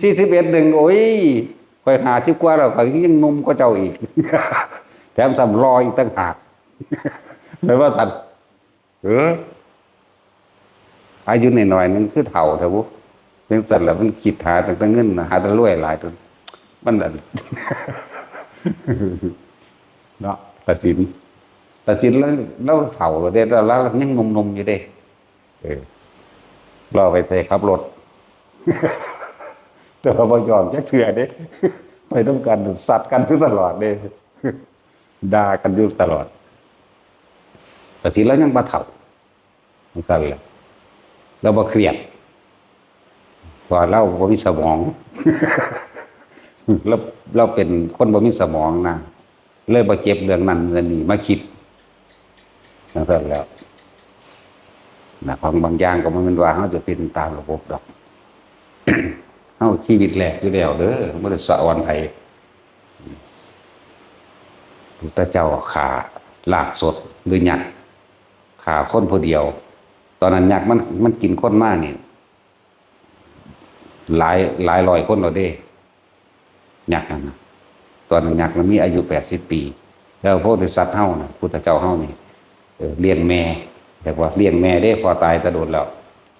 สี่สิบเอ็ดหนึ่ง โอ้ย ข้อยห้าสิบกว่าแล้ว ข้อยยังหนุ่มกว่าเจ้าอีก แถมซ้ำหล่ออีกต่างหาก แม่นว่าซั่น เออ อายุน้อยๆ นึงคือเฒ่าแท้บุ จังซั่นล่ะ มันคิดหาตั้งแต่เงิน หาแต่รวยหลายตัว มันนั่น เนาะ ตาสิน ตาสินแล้ว แล้วเฒ่าแล้วเด้ แล้ว แล้วยังหนุ่มๆ อยู่เด้ เออ รอไปใส่ขับรถ แต่ว่าบ่ยอมจักเทื่อเด้ ไปนำกัน ซัดกันอยู่ตลอดเด้ ด่ากันอยู่ตลอด ตาสินแล้วยังบ่เฒ่า จังซั่นแหละ ลาวบ่เครียด เพราะว่าลาวบ่มีสมอง ลาว ลาวเป็นคนบ่มีสมองนะ เลยบ่เก็บเรื่องนั้นเรื่องนี้มาคิด จังซั่นแหล้ว นะ ของบางอย่างก็บ่แม่นว่าเฮาจะเป็นตามระบบดอก เฮาชีวิตแรกอยู่แล้วเด้อ บ่ได้สะออนไผ พุทธเจ้าฆ่าลากสดหรือยักษ์ ฆ่าคนผู้เดียว ตอนนั้นยักษ์มัน มันกินคนมานี่ หลาย หลายร้อยคนแล้วเด้ ยักษ์นั่นน่ะ ตอนนั้นยักษ์มันมีอายุแปดสิบปี แล้วพระโพธิสัตว์เฮาน่ะ พุทธเจ้าเฮานี่ เออ เลี้ยงแม่ เรียกว่าเลี้ยงแม่เด้ พ่อตายแต่โดนแล้ว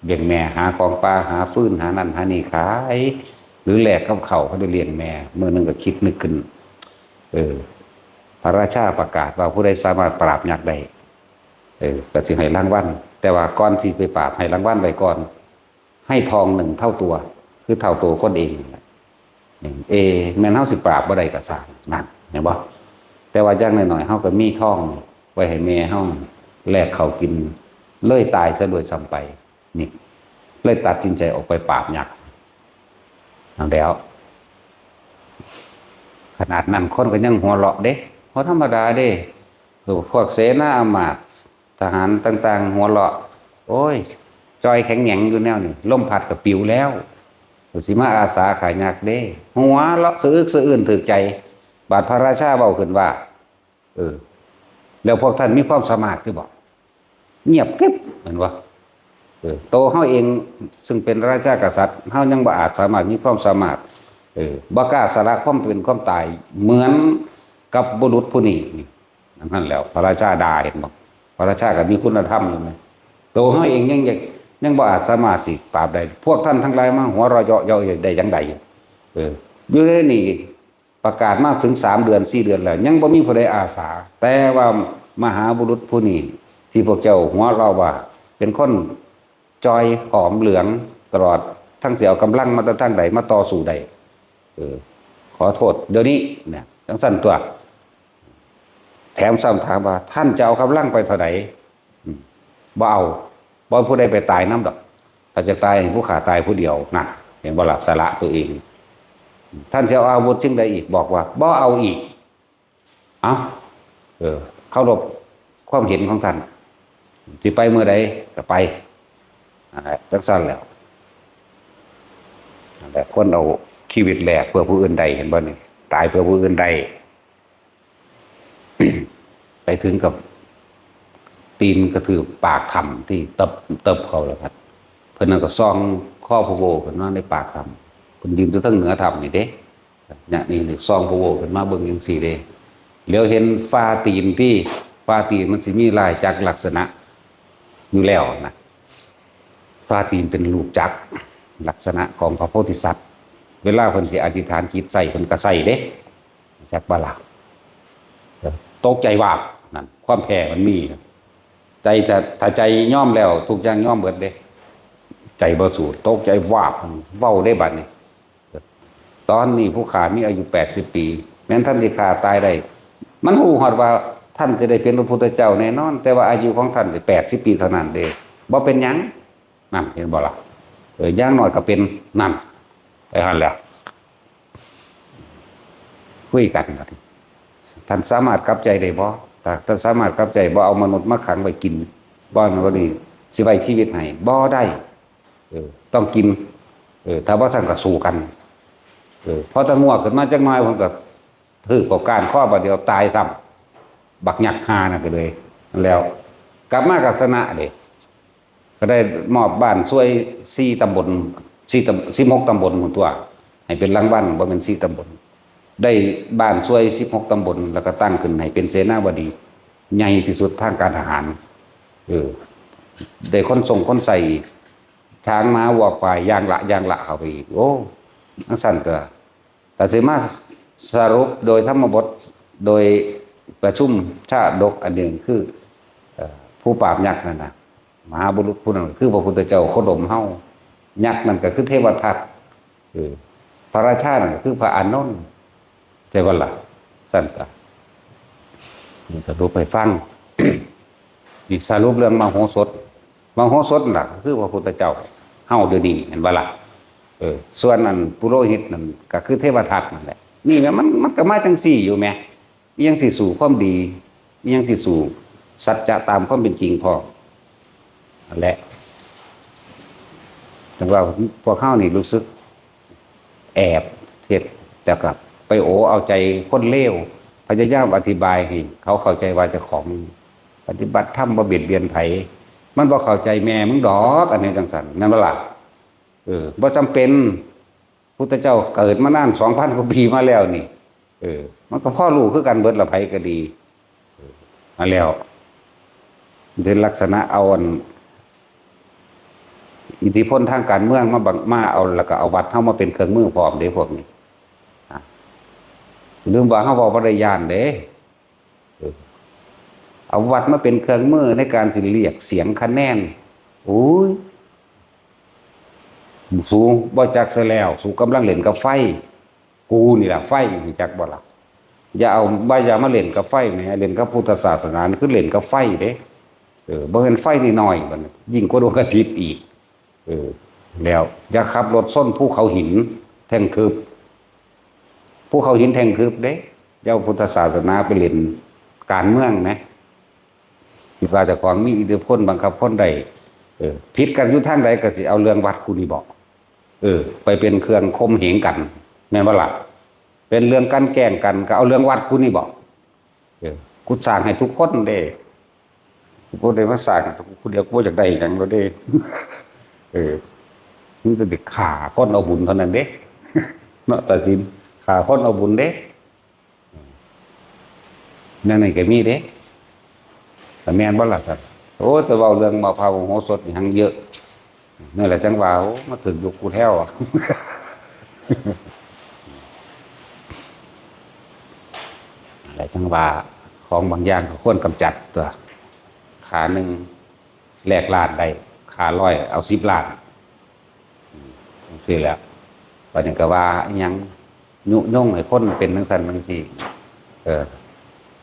เลี้ยงแม่ หาของป่า หาฟืน หานั่นหานี่ขาย หรือแลกกับข้าว เขาได้เลี้ยงแม่ มื้อหนึ่งก็คิดนึกขึ้น เออ พระราชาประกาศว่าผู้ใดสามารถปราบยักษ์ได้ เออ ก็สิให้รางวัล แต่ว่าก่อนสิไปปราบ ให้รางวัลไว้ก่อน ให้ทองหนึ่งเท่าตัว คือเท่าตัวคนเองนั่นแหละ เอ แม่นเฮาสิปราบบ่ได้ก็ซ่าง นั่น เห็นบ่ แต่ว่าอย่างน้อยๆ เฮาก็มีทองไว้ให้แม่เฮาแลกข้าวกิน เลยตายซะด้วยซ้ำไป นี่ เลยตัดสินใจออกไปปราบยักษ์ นั่นแหล้ว ขนาดนั้นคนก็ยังหัวเราะเด้ บ่ธรรมดาเด้ พวกเสนาอำมาตย์ ทหารต่างๆ หัวเราะ โอ้ย จ่อยแข็งแหงอยู่แนวนี้ ลมพัดก็ปิวแล้ว สิมาอาสาฆ่ายักษ์เด้ หัวเราะสะอึกสะอื้นถูกใจ บาดพระราชาเว้าขึ้นว่า เออ แล้วพวกท่านมีความสามารถคือบ่ เงียบกริบ เห็นบ่ เออ โตเฮาเองซึ่งเป็นราชากษัตริย์ เฮายังบ่อาจสามารถมีความสามารถ เออ บ่กล้าสละความเป็นความตายเหมือนกับบุรุษผู้นี้ นี่ นั่นแหล้ว พระราชาด่า เห็นบ่ พระราชาก็มีคุณธรรมอยู่นะ โตเฮาเองยังอยาก ยังบ่อาจสามารถสิปราบได้ พวกท่านทั้งหลายมาหัวเราะเยาะเย้ยได้จั่งใด เออ อยู่ในนี่ ประกาศมาถึงสามเดือน สี่เดือนแล้ว ยังบ่มีผู้ใดอาสา แต่ว่ามหาบุรุษผู้นี้ ที่พวกเจ้าหัวเราะว่า เป็นคนจ่อยผอมเหลืองตลอด ทั้งสิเอากำลังมาแต่ทางใดมาต่อสู้ได้ เออ ขอโทษ เดี๋ยวนี้นะ จังซั่นตัว แถมซ้ำถามว่า ท่านจะเอากำลังไปเท่าใด อืม บ่เอา บ่ผู้ใดไปตายนำดอก ถ้าจะตาย ผู้ข้าตายผู้เดียว นั่น เห็นบ่ล่ะ สละตัวเอง ท่านจะเอาอาวุธสิ่งใดอีก บอกว่า บ่เอาอีก เอ้า เออ เคารพความเห็นของท่าน สิไปเมื่อใดก็ไป นั่นแหละ จังซั่นแหล้ว นั่นแหละ คนเอาชีวิตแลกเพื่อผู้อื่นได้ เห็นบ่นี่ ตายเพื่อผู้อื่นได้ ไปถึงกับ ตีนกระทืบปากถ้ำที่เติบ เติบเข้าแล้วครับ เพิ่นนั่นก็ส่องคอพระโวขึ้นมาในปากถ้ำ เพิ่นยืนอยู่ทางเหนือถ้ำนี่เด้ เนี่ย นี่ นี่ ส่องพระโวขึ้นมาเบิ่งจังซี่เด้ เหลียวเห็นฝ่าตีนที่ ฝ่าตีนมันสิมีลายจักรลักษณะอยู่แล้วนะ ฝ่าตีนเป็นรูปจักร ลักษณะของพระโพธิสัตว์ เวลาเพิ่นสิอธิษฐานจิตใส่ เพิ่นก็ใส่เด้ จักบ่ล่ะ ตกใจวาบ นั่น ความแพ้มันมีนะ ใจถ้า ถ้าใจยอมแล้ว ทุกอย่างยอมเบิดเด้ ใจบ่สู้ ตกใจวาบ เว้าได้บัดนี้ ตอนนี้ผู้ข้ามีอายุแปดสิบปี แม้นท่านสิฆ่าตายได้ มันฮู้ฮอดว่าท่านจะได้เป็นพระพุทธเจ้าแน่นอน แต่ว่าอายุของท่านแปดสิบปีเท่านั้นเด้ บ่เป็นหยัง นั่น เห็นบ่ล่ะ เออ อย่างน้อยก็เป็น นั่น ไปหั่นแหล้ว คุยกันบัดนี้ ท่านสามารถกลับใจได้บ่ ถ้าท่านสามารถกลับใจ บ่เอามนุษย์มาขังไว้กิน บ่นั่นบ่นี่ สิไว้ชีวิตให้ บ่ได้ เออ ต้องกิน เออ ถ้าบ่ซั่นก็สู้กัน เออ พอตะงัวขึ้นมาจักหน่อย เพิ่นก็ถืกเอาก้านคอบัดเดียวตายซ้ำ บักยักษ์ห่านั่นก็เลย นั่นแล้ว กลับมาก็ชนะเด้ ก็ได้มอบบ้านช่วยสี่ตำบล สี่ตำ สิบหกตำบลหมดตัว ให้เป็นรางวัล บ่แม่นสี่ตำบล ได้บ้านช่วยสิบหกตำบล แล้วก็ตั้งขึ้นให้เป็นเสนาบดี ใหญ่ที่สุดทางการทหาร เออ ได้คนส่งคนใส่อีก ช้างม้าวัวควายอย่างละอย่างละเข้าไปอีก โอ้ จังซั่นก็ แต่สิมาสรุปโดยธรรมบท โดยประชุมชาดกอันหนึ่งคือ เอ่อ ผู้ปราบยักษ์นั่นนะ มหาบุรุษผู้นั้นคือพระพุทธเจ้าโคดมเฮา ยักษ์นั่นก็คือเทวทัต เออ พระราชานั่นก็คือพระอานนท์ ใช่บ่ล่ะ ซั่นก็ นี่สรุปให้ฟัง นี่สรุปเรื่องมโหสถ มโหสถน่ะ คือพระพุทธเจ้า เฮาเดี๋ยวนี้ เห็นบ่ล่ะ เออ ส่วนอันปุโรหิตนั่นก็คือเทวทัตนั่นแหละ นี่แหละมัน มันก็มาจังซี่อยู่แหม อิหยังสิสู้ความดี อิหยังสิสู้สัจจะตามความเป็นจริงพร้อม นั่นแหละ จังว่าพวกเฮานี่รู้สึกแอบเฮ็ด แต่กลับไปโอเอาใจคนเลว พยายามอธิบายให้เขาเข้าใจว่าเจ้าของปฏิบัติธรรมบ่เบียดเบียนไผ มันบ่เข้าใจแม่มึงดอก อันนี้จังซั่น แม่นบ่ล่ะ เออ บ่จำเป็น พุทธเจ้าเกิดมานานสองพันกว่าปีมาแล้วนี่ เออ มันก็พอรู้คือกันเบิดละ ไผก็ดี เออ มาแล้ว เป็นลักษณะเอาอัน อิทธิพลทางการเมืองมาบัง มาเอา แล้วก็เอาวัดเฮามาเป็นเครื่องมือพร้อมเด้พวกนี้ อ่ะ ลืมว่าเฮาเว้าบ่ได้ย้านเด้ เออ เอาวัดมาเป็นเครื่องมือในการสิเรียกเสียงคะแนน โอ้ย สูบ่จักซะแล้ว สูกำลังเล่นกับไฟ กูนี่ล่ะไฟ รู้จักบ่ล่ะ อย่าเอา ว่าอย่ามาเล่นกับไฟแหม เล่นกับพุทธศาสนานี่คือเล่นกับไฟเด้ เออ บ่แม่นไฟน้อยๆ บัดนี้ ยิ่งกว่าดวงอาทิตย์อีก เออ แล้วอย่าขับรถชนภูเขาหินแท่งทึบ ภูเขาหินแท่งทึบเด้ อย่าเอาพุทธศาสนาไปเล่นการเมืองนะ คิดว่าเจ้าของมีอิทธิพลบังคับคนได้ เออ ผิดกันอยู่ทางใดก็สิเอาเรื่องวัดกูนี่บ่ เออ ไปเป็นเครื่องข่มเหงกัน แม่นบ่ล่ะ เป็นเรื่องกันแกล้งกัน ก็เอาเรื่องวัดกูนี่บ่ เออ กูสร้างให้ทุกคนเด้ กูบ่ได้มาสร้างให้กูผู้เดียว กูบ่อยากได้หยังดอกเด้ เออ มึงจะไปฆ่าคนเอาบุญเท่านั้นเด้ เนาะ ตัดสินฆ่าคนเอาบุญเด้ นั่นนี่ก็มีเด้ แต่แม่นบ่ล่ะครับ โอ้ แต่เว้าเรื่องมะพร้าวโหสถนี่หังเยอะ นั่นแหละจังว่า โอ้ มาถึงยุคกูแท้วอะ อะไรจังว่า ของบางอย่างก็ควรกำจัดตัว ค่าหนึ่งแลกล้านได้ ค่าร้อยเอาสิบล้าน จั่งซี้แหละ บัดนี้ก็ว่าอิหยัง ยุยงให้คนเป็นจั่งซั้นจั่งซี้ เออ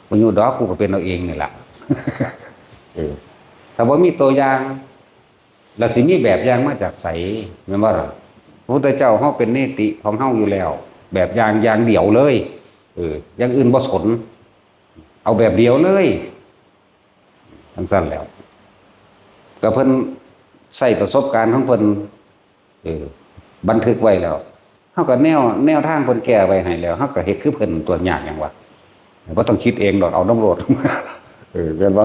บ่ยุดอก กูก็เป็นเอาเองนี่ล่ะ เออ ถ้าบ่มีตัวอย่าง แล้วสิมีแบบอย่างมาจากไส แม่นบ่ล่ะ พระพุทธเจ้าเฮาเป็นเนติของเฮาอยู่แล้ว แบบอย่างอย่างเดียวเลย เออ อย่างอื่นบ่สน เอาแบบเดียวเลย จั่งซั้นแหล้ว ก็เพิ่นใช้ประสบการณ์ของเพิ่น เออ บันทึกไว้แล้ว เฮาก็แนว แนวทางเพิ่นแก้ไว้ให้แล้ว เฮาก็เฮ็ดคือเพิ่นตัวยากหยังวะ บ่ต้องคิดเองดอก เอานำโลด เออ แม่นบ่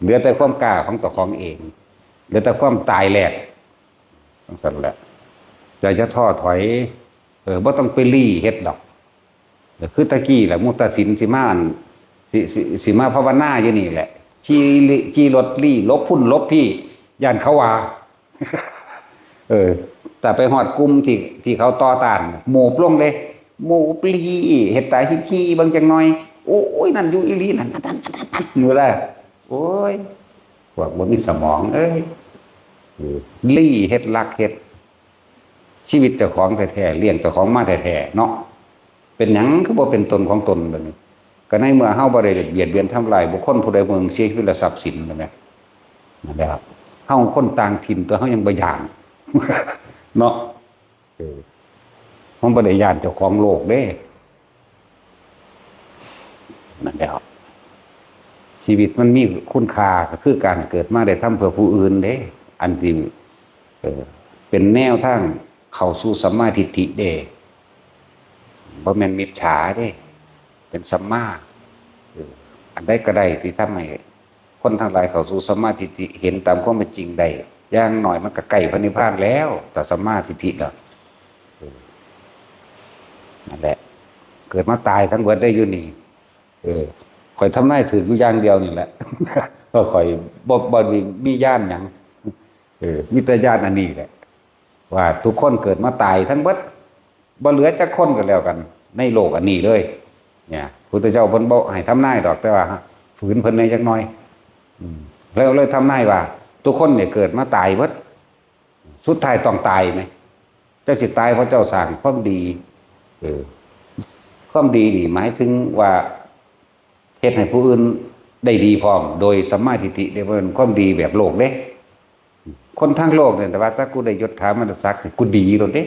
เหลือแต่ความกล้าของเจ้าของเอง เหลือแต่ความตายแหลก จั่งซั้นแหละ อย่า อย่าท้อถอย เออ บ่ต้องไปลี้เฮ็ดดอก คือตะกี้แหละ มุตตสินสิมาอัน สิ สิ สิมาภาวนาอยู่นี่แหละ ขี่ลิ ขี่รถลี้หลบพุ้นหลบพี้ ย้านเขาว่า เออ แต่ไปฮอดกลุ่มที่ ที่เขาต่อต้าน หมูบลงเด้ หมูบลี้ เฮ็ดตาฮี้ๆ เบิ่งจักหน่อย โอ้ย นั่นอยู่อีหลี นั่น นั่น นั่น นั่น นั่น อยู่ได้ โอ้ย พวกบ่มีสมองเอ้ย เออ ลี้เฮ็ดลักเฮ็ด ชีวิตเจ้าของแท้ๆ เลี้ยงเจ้าของมาแท้ๆ เนาะ เป็นหยังคือบ่เป็นตนของตนบัดนี้ ก็ในเมื่อเฮาบ่ได้เบียดเบียนทำลายบุคคลผู้ใดผู้หนึ่งเสียชีวิตและทรัพย์สินนั่นแหละ นั่นแหละครับ เฮาคนต่างถิ่นตัวเฮายังบ่ย้าน เนาะ เออ เฮาบ่ได้ย้านเจ้าของโลกเด้ นั่นแหละครับ ชีวิตมันมีคุณค่าก็คือการเกิดมาได้ทำเพื่อผู้อื่นเด้ อันที่ เออ เป็นแนวทางเข้าสู่สัมมาทิฏฐิเด้ บ่แม่นมิจฉาเด้ เป็นสัมมา เออ อันใดก็ได้ที่ทำให้คนทั้งหลายเข้าสู่สัมมาทิฏฐิ เห็นตามความเป็นจริงได้ อย่างน้อยมันก็ใกล้พระนิพพานแล้ว ถ้าสัมมาทิฏฐิแล้ว เออ นั่นแหละ เกิดมาตายทั้งเบิดได้อยู่นี่ เออ ข้อยทำนายถืกอยู่อย่างเดียวนี่แหละ เพราะข้อยบ่ บ่มี มีญาณหยัง เออ มีแต่ญาณอันนี้แหละ ว่าทุกคนเกิดมาตายทั้งเบิด บ่เหลือจักคนก็แล้วกัน ในโลกอันนี้เลย เนี่ย พุทธเจ้าเพิ่นบ่ให้ทำนายดอก แต่ว่าฝืนเพิ่นแหน่จักหน่อย อืม แล้วเลยทำนายว่า ทุกคนเนี่ยเกิดมาตายเบิด สุดท้ายต้องตายไหม เจ้าสิตายเพราะเจ้าสร้างความดี เออ ความดีนี่หมายถึงว่า เฮ็ดให้ผู้อื่นได้ดีพร้อม โดยสัมมาทิฏฐิเด้ บ่แม่นความดีแบบโลกเด้ คนทางโลกเนี่ย แต่ว่าถ้ากูได้ยศถาบรรดาศักดิ์นี่ กูดีโลดเด้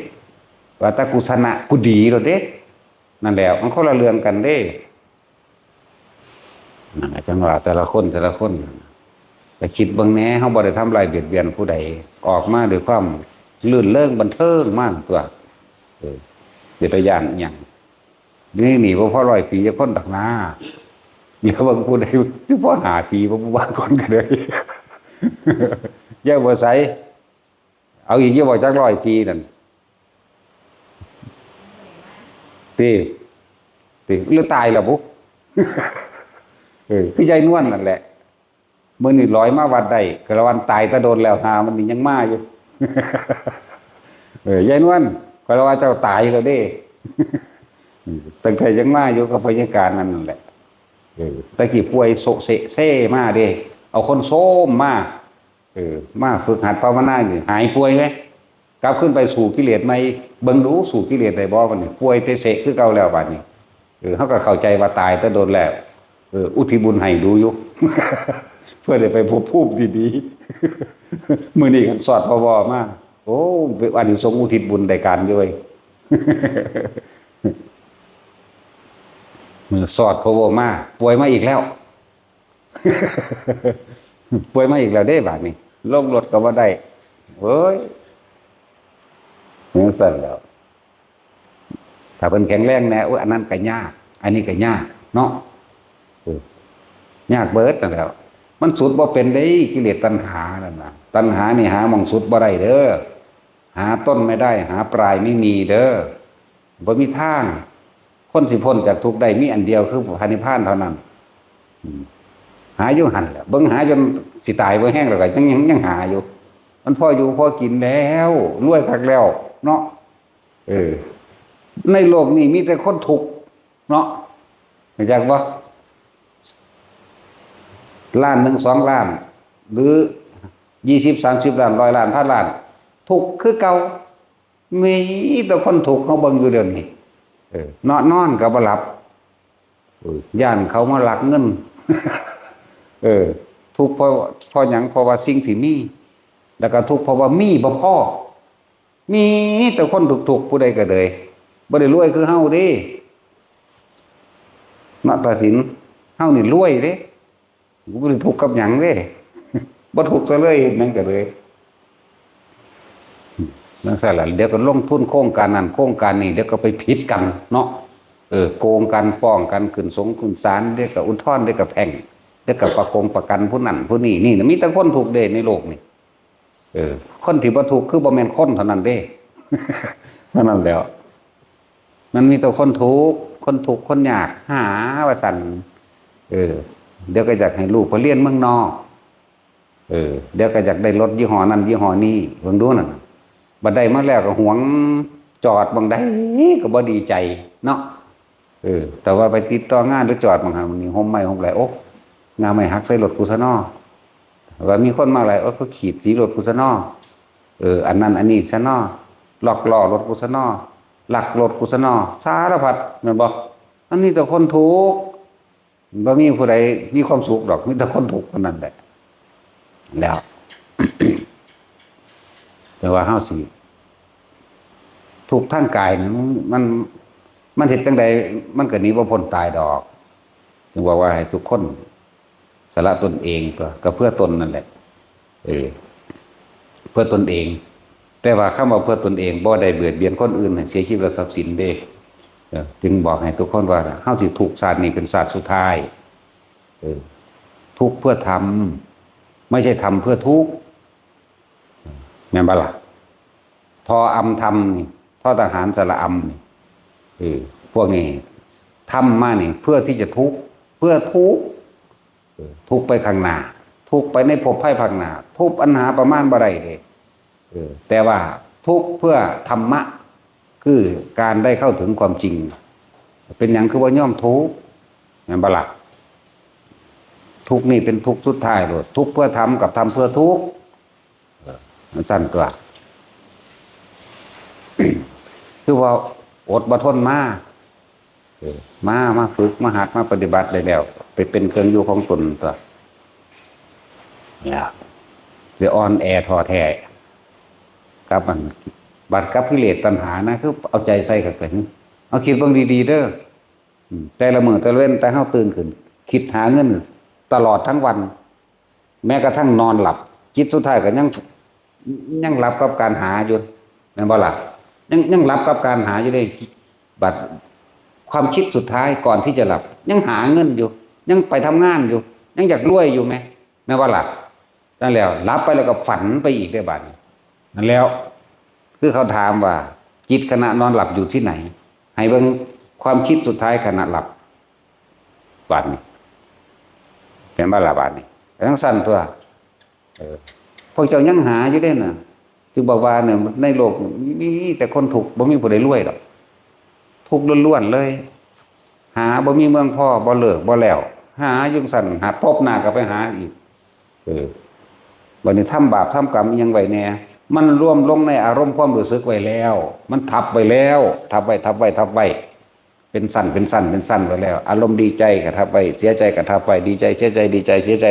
ว่าถ้ากูชนะ กูดีโลดเด้ นั่นแหละ มันคนละเรื่องกันเด้ นั่นแหละ จังว่าแต่ละคน แต่ละคน แต่คิดเบิ่งแหน่ เฮาบ่ได้ทำร้ายเบียดเบียนผู้ใด ออกมาด้วยความรื่นเริงบันเทิงมาตัว เออ สิไปย้านอิหยัง นี่หนีบ่พอร้อยปีจักคนดอกนา เดี๋ยวบางผู้ใดอยู่พอห้าปี บ่ บ่บางคนก็ได้ อย่าบ่ใส่ เอาอีกอย่าบ่จักร้อยปีนั่น ติ ติ หรือตายแล้วบุ เออ คือยายนวลนั่นแหละ มื้อนี้ลอยมาวัดได้ กะละวันตายแต่โดนแล้ว หามันนี่ยังมาอยู่ เออ ยายนวล ข้อยละว่าเจ้าตายแล้วเด้ ตั้งแต่ยังมาอยู่กับพยาการนั่นแหละ เออ แต่กี้ป่วยโซะเซะเซมาเด้ เอาคนโซมมา เออ มาฝึกหัดภาวนานี่ หายป่วยไหม กลับขึ้นไปสู้กิเลสใหม่ เบิ่งดูสู้กิเลสได้บ่บัดนี้ ป่วยเตะเสะคือเก่าแล้วบัดนี้ เออ เฮาก็เข้าใจว่าตายแต่โดนแล้ว เออ อุทิศบุญให้ดูอยู่ เพื่อได้ไปภพภูมิที่ดี มื้อนี้คันสอดพบมา โอ้ เป็นอานิสงส์อุทิศบุญได้การอยู่เว้ย มื้อสอดพบมา ป่วยมาอีกแล้ว ป่วยมาอีกแล้วเด้บาดนี้ ลงรถก็บ่ได้ เอ้ย จั่งซั้นแหล้ว ถ้าเพิ่นแข็งแรงแหน่ โอ้ย อันนั้นก็ยาก อันนี้ก็ยาก เนาะ เออ ยากเบิดนั่นแหล้ว มันสุดบ่เป็นเด้ กิเลสตัณหานั่นน่ะ ตัณหานี่หาหม่องสุดบ่ได้เด้อ หาต้นไม่ได้ หาปลายไม่มีเด้อ บ่มีทาง คนสิพ้นจากทุกข์ได้มีอันเดียวคือพระนิพพานเท่านั้น อืม หาอยู่หั่นแหละ เบิ่งหาจนสิตายบ่แฮงแล้วก็ยัง ยัง ยังหาอยู่ มันพออยู่พอกินแล้ว รวยคักแล้ว เนาะ เออ ในโลกนี้มีแต่คนทุกข์ เนาะ รู้จักบ่ ล้านหนึ่ง สองล้าน หรือ ยี่สิบ สามสิบล้าน ร้อยล้าน พันล้าน ทุกข์คือเก่า มีแต่คนทุกข์ เฮาเบิ่งอยู่เดี๋ยวนี้ เออ เนาะ นอนก็บ่หลับ เออ ย้านเขามาลักเงิน เออ ทุกข์เพราะ เพราะหยัง เพราะว่าสิ่งที่มี แล้วก็ทุกข์เพราะว่ามีบ่พอ มีแต่คนทุกข์ๆ ผู้ใดก็เลย บ่ได้รวยคือเฮาเด้ เนาะ ตาสิน เฮานี่รวยเด้ กูบ่ได้ทุกข์กับหยังเด้ บ่ทุกข์ซะเลย เฮ็ดหยังก็เลย นั่นซะล่ะ เดี๋ยวก็ลงทุนโครงการนั้นโครงการนี้ เดี๋ยวก็ไปผิดกันเนาะ เออ โกงกัน ฟ้องกัน ขึ้นสงขึ้นศาล เดี๋ยวก็อุทธรณ์ เดี๋ยวก็แพ่ง เดี๋ยวก็ประกงประกันผู้นั้นผู้นี้ นี่นะ มีแต่คนทุกข์เด้ในโลกนี่ เออ คนที่บ่ทุกข์คือบ่แม่นคนเท่านั้นเด้ เท่านั้นแหล้ว มันมีแต่คนทุกข์ คนทุกข์ คนยาก หาว่าซั่น เออ เดี๋ยวก็อยากให้ลูกไปเรียนเมืองนอก เออ เดี๋ยวก็อยากได้รถยี่ห้อนั้นยี่ห้อนี้ เบิ่งดูนั่น บัดได้มาแล้วก็หวง จอดหม่องใดก็บ่ดีใจเนาะ เออ แต่ว่าไปติดต่องานหรือจอดหม่องหั้นหม่องนี้ ฮ่มไม้ฮ่มไหล โอ้ งาไม้หักใส่รถกูซะน้อ ว่ามีคนมาหลาย โอ้ เขาขีดสีรถกูซะน้อ เออ อันนั้นอันนี้ซะน้อ ล็อกล้อรถกูซะน้อ ลักรถกูซะน้อ สารพัด แม่นบ่ มันมีแต่คนทุกข์ บ่มีผู้ใดมีความสุขดอก มีแต่คนทุกข์เท่านั้นแหละ แล้ว แต่ว่าเฮาสิ ทุกข์ทางกายนี่มัน มัน มันเฮ็ดจั่งใด มันก็หนีบ่พ้นตายดอก จึงบอกว่าให้ทุกคน สละตนเองตัว ก็เพื่อตนนั่นแหละ เออ เพื่อตนเอง แต่ว่าคำว่าเพื่อตนเอง บ่ได้เบียดเบียนคนอื่นให้เสียชีวิตและทรัพย์สินเด้ เออ จึงบอกให้ทุกคนว่า เฮาสิทุกข์ชาตินี้เป็นชาติสุดท้าย เออ ทุกข์เพื่อทำ ไม่ใช่ทำเพื่อทุกข์ แม่นบ่ล่ะ ทออำทำนี่ ทอทหารสระอำนี่ เออ พวกนี้ทำมานี่ เพื่อที่จะทุกข์ เพื่อทุกข์ เออ ทุกข์ไปข้างหน้า ทุกข์ไปในภพภายภาคหน้า ทุกข์อันหาประมาณบ่ได้เลย เออ แต่ว่าทุกข์เพื่อธรรมะ คือการได้เข้าถึงความจริง เป็นหยังคือว่ายอมทุกข์ แม่นบ่ล่ะ ทุกข์นี่เป็นทุกข์สุดท้ายโลด ทุกข์เพื่อธรรมกับธรรมเพื่อทุกข์ เออ มันซั่นตัว คือว่าอดบ่ทนมา เออ มา มาฝึก มาหัด มาปฏิบัติได้แล้ว ไปเป็นเครื่องอยู่ของตนตัว เนี่ย เดี๋ยวอ่อนแอท้อแท้ กับมัน บัดกับกิเลสตัณหานะ คือเอาใจใส่กับเกิน เอาคิดเบิ่งดีๆ เด้อ อืม แต่ละมื้อแต่ละเว็น แต่เฮาตื่นขึ้น คิดหาเงินตลอดทั้งวัน แม้กระทั่งนอนหลับ จิตสุดท้ายก็ยัง ยังหลับกับการหาอยู่ แม่นบ่ล่ะ ยัง ยังหลับกับการหาอยู่เด้ บัดความคิดสุดท้ายก่อนที่จะหลับ ยังหาเงินอยู่ ยังไปทำงานอยู่ ยังอยากรวยอยู่แหม แม่นบ่ล่ะ นั่นแล้ว หลับไปแล้วก็ฝันไปอีกเด้บัดนี้ นั่นแล้ว คือเขาถามว่า จิตขณะนอนหลับอยู่ที่ไหน ให้เบิ่งความคิดสุดท้ายขณะหลับ บัดนี้ แม่นบ่ล่ะบัดนี้ จั่งซั่นตัว เออ พวกเจ้ายังหาอยู่เด้น่ะ จึงบอกว่าเนี่ย ในโลกมีแต่คนทุกข์ บ่มีผู้ใดรวยดอก ทุกข์ล้วนๆ เลย หาบ่มีเมืองพอ บ่เลิกบ่แล้ว หาอยู่ซั่น หาพบหน้าก็ไปหาอีก เออ บัดนี้ทำบาปทำกรรมอิหยังไว้แน่ มันรวมลงในอารมณ์ความรู้สึกไว้แล้ว มันทับไว้แล้ว ทับไว้ ทับไว้ ทับไว้ เป็นชั้น เป็นชั้น เป็นชั้นไว้แล้ว อารมณ์ดีใจก็ทับไว้ เสียใจก็ทับไว้ ดีใจ เสียใจ ดีใจ เสียใจ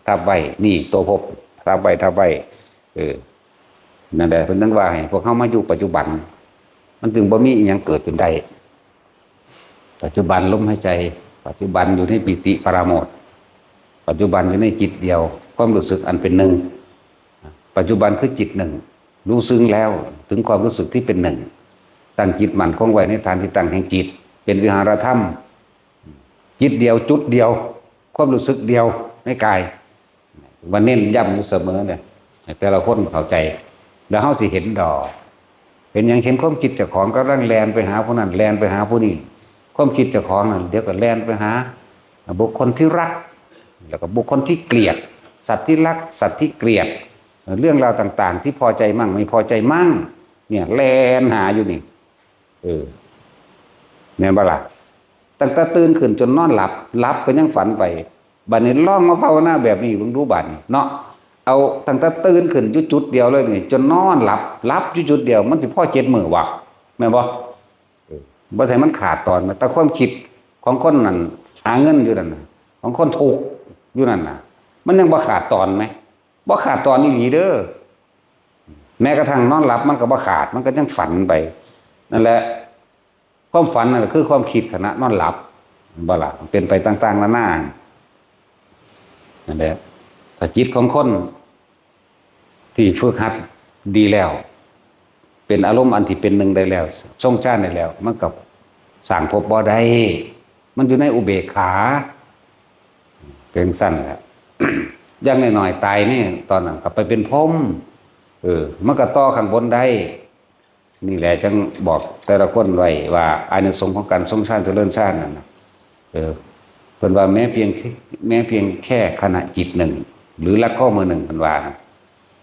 ทับไว้ นี่ตัวภพ ทับไว้ ทับไว้ เออ นั่นแหละ เพิ่นถึงว่าให้พวกเฮามาอยู่ปัจจุบัน มันจึงบ่มีอิหยังเกิดขึ้นได้ ปัจจุบันลมหายใจ ปัจจุบันอยู่ในปีติปราโมทย์ ปัจจุบันอยู่ในจิตเดียว ความรู้สึกอันเป็นหนึ่ง ปัจจุบันคือจิตหนึ่ง รู้ซึ้งแล้วถึงความรู้สึกที่เป็นหนึ่ง ตั้งจิตมั่นคงไว้ในฐานที่ตั้งแห่งจิต เป็นวิหารธรรม จิตเดียว จุดเดียว ความรู้สึกเดียวในกาย ว่าเน้นย้ำอยู่เสมอเนี่ย ให้แต่ละคนเข้าใจ แล้วเฮาสิเห็นดอก เห็นหยัง เห็นความคิดเจ้าของกำลังแล่นไปหาผู้นั้น แล่นไปหาผู้นี้ ความคิดเจ้าของนั่นเดี๋ยวก็แล่นไปหาบุคคลที่รัก แล้วก็บุคคลที่เกลียด สัตว์ที่รัก สัตว์ที่เกลียด เรื่องราวต่างๆ ที่พอใจมั่งไม่พอใจมั่ง เนี่ยแล่นหาอยู่นี่ เออ แม่นบ่ล่ะ ตั้งแต่ตื่นขึ้นจนนอนหลับ หลับก็ยังฝันไป บัดนี้ลองมาภาวนาแบบนี้เบิ่งดูบัดนี้เนาะ เอาตั้งแต่ตื่นขึ้นอยู่จุดเดียวเลยนี่ จนนอนหลับ หลับอยู่จุดเดียว มันสิพอเจ็ดมื้อวะ แม่นบ่ เออ บ่ให้มันขาดตอนนะ แต่ความคิดของคนนั่น หาเงินอยู่นั่นน่ะ ของคนทุกข์อยู่นั่นน่ะ มันยังบ่ขาดตอนไหม บ่ขาดตอนอีหลีเด้อ แม้กระทั่งนอนหลับมันก็บ่ขาด มันก็ยังฝันไป นั่นแหละ ความฝันนั่นแหละคือความคิดขณะนอนหลับ บ่ล่ะ มันเป็นไปต่างๆนานา นั่นแหละ ถ้าจิตของคนที่ฝึกหัดดีแล้ว เป็นอารมณ์อันที่เป็นหนึ่งได้แล้ว ทรงฌานได้แล้ว มันก็สร้างภพบ่ได้ มันอยู่ในอุเบกขา เป็นสั้นแหละ อย่างน้อยๆตายนี่ ตอนนั้นก็ไปเป็นพรหม เออ มันก็ต่อข้างบนได้ นี่แหละจังบอกแต่ละคนไว้ว่าอานิสงส์ของการทรงฌานเจริญฌานนั่นน่ะ เออ เพิ่นว่าแม้เพียง แม้เพียงแค่ขณะจิตหนึ่ง หรือลักข้อมือหนึ่ง เพิ่นว่านะ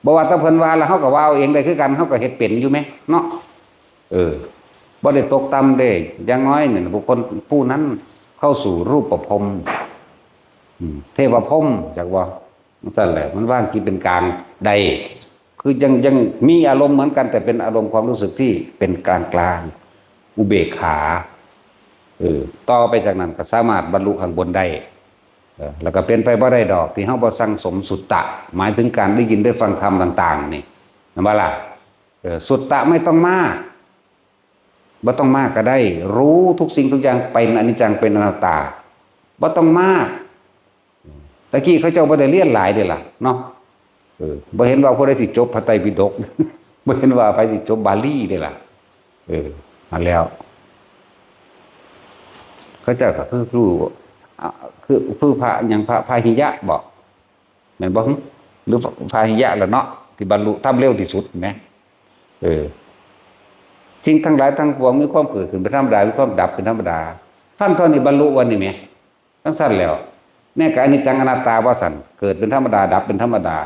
บ่ว่าแต่เพิ่นว่าแล้ว เฮาก็ว่าเอาเองได้คือกัน เฮาก็เฮ็ดเป็นอยู่แหมเนาะ เออ บ่ได้ตกต่ำเด้ อย่างน้อยเนี่ย บุคคลผู้นั้นเข้าสู่รูปพรหม อืม เทวพรหม จักว่า จั่งซั่นแหละ มันวางจิตเป็นกลางได้ คือยัง ยังมีอารมณ์เหมือนกัน แต่เป็นอารมณ์ความรู้สึกที่เป็นกลางกลาง อุเบกขา เออ ต่อไปจากนั้นก็สามารถบรรลุข้างบนได้ เออ แล้วก็เป็นไปบ่ได้ดอก ที่เฮาบ่สั่งสมสุตตะ หมายถึงการได้ยินได้ฟังธรรมต่างๆ นี่ แม่นบ่ล่ะ เออ สุตตะไม่ต้องมาก บ่ต้องมากก็ได้ รู้ทุกสิ่งทุกอย่างเป็นอนิจจัง เป็นอนัตตา บ่ต้องมาก ตะกี้เขาเจ้าบ่ได้เรียนหลายเด้ล่ะเนาะ เออ บ่เห็นว่าผู้ใดสิจบพระไตรปิฎก บ่เห็นว่าไผสิจบบาลีเด้ล่ะ เออ มาแล้ว เขาเจ้าก็คือผู้ อ่ะ คือ คือพระหยัง พระพาหิยะบ่ แม่นบ่ หรือพาหิยะล่ะเนาะ ที่บรรลุธรรมเร็วที่สุดแหม เออ สิ่งทั้งหลายทั้งปวงมีความเกิดขึ้นเป็นธรรมดา มีความดับเป็นธรรมดา ฟังเท่านี้บรรลุวันนี้แหม จั่งซั่นแล้ว แม้ก็อนิจจังอนัตตาว่าซั่น เกิดเป็นธรรมดา ดับเป็นธรรมดา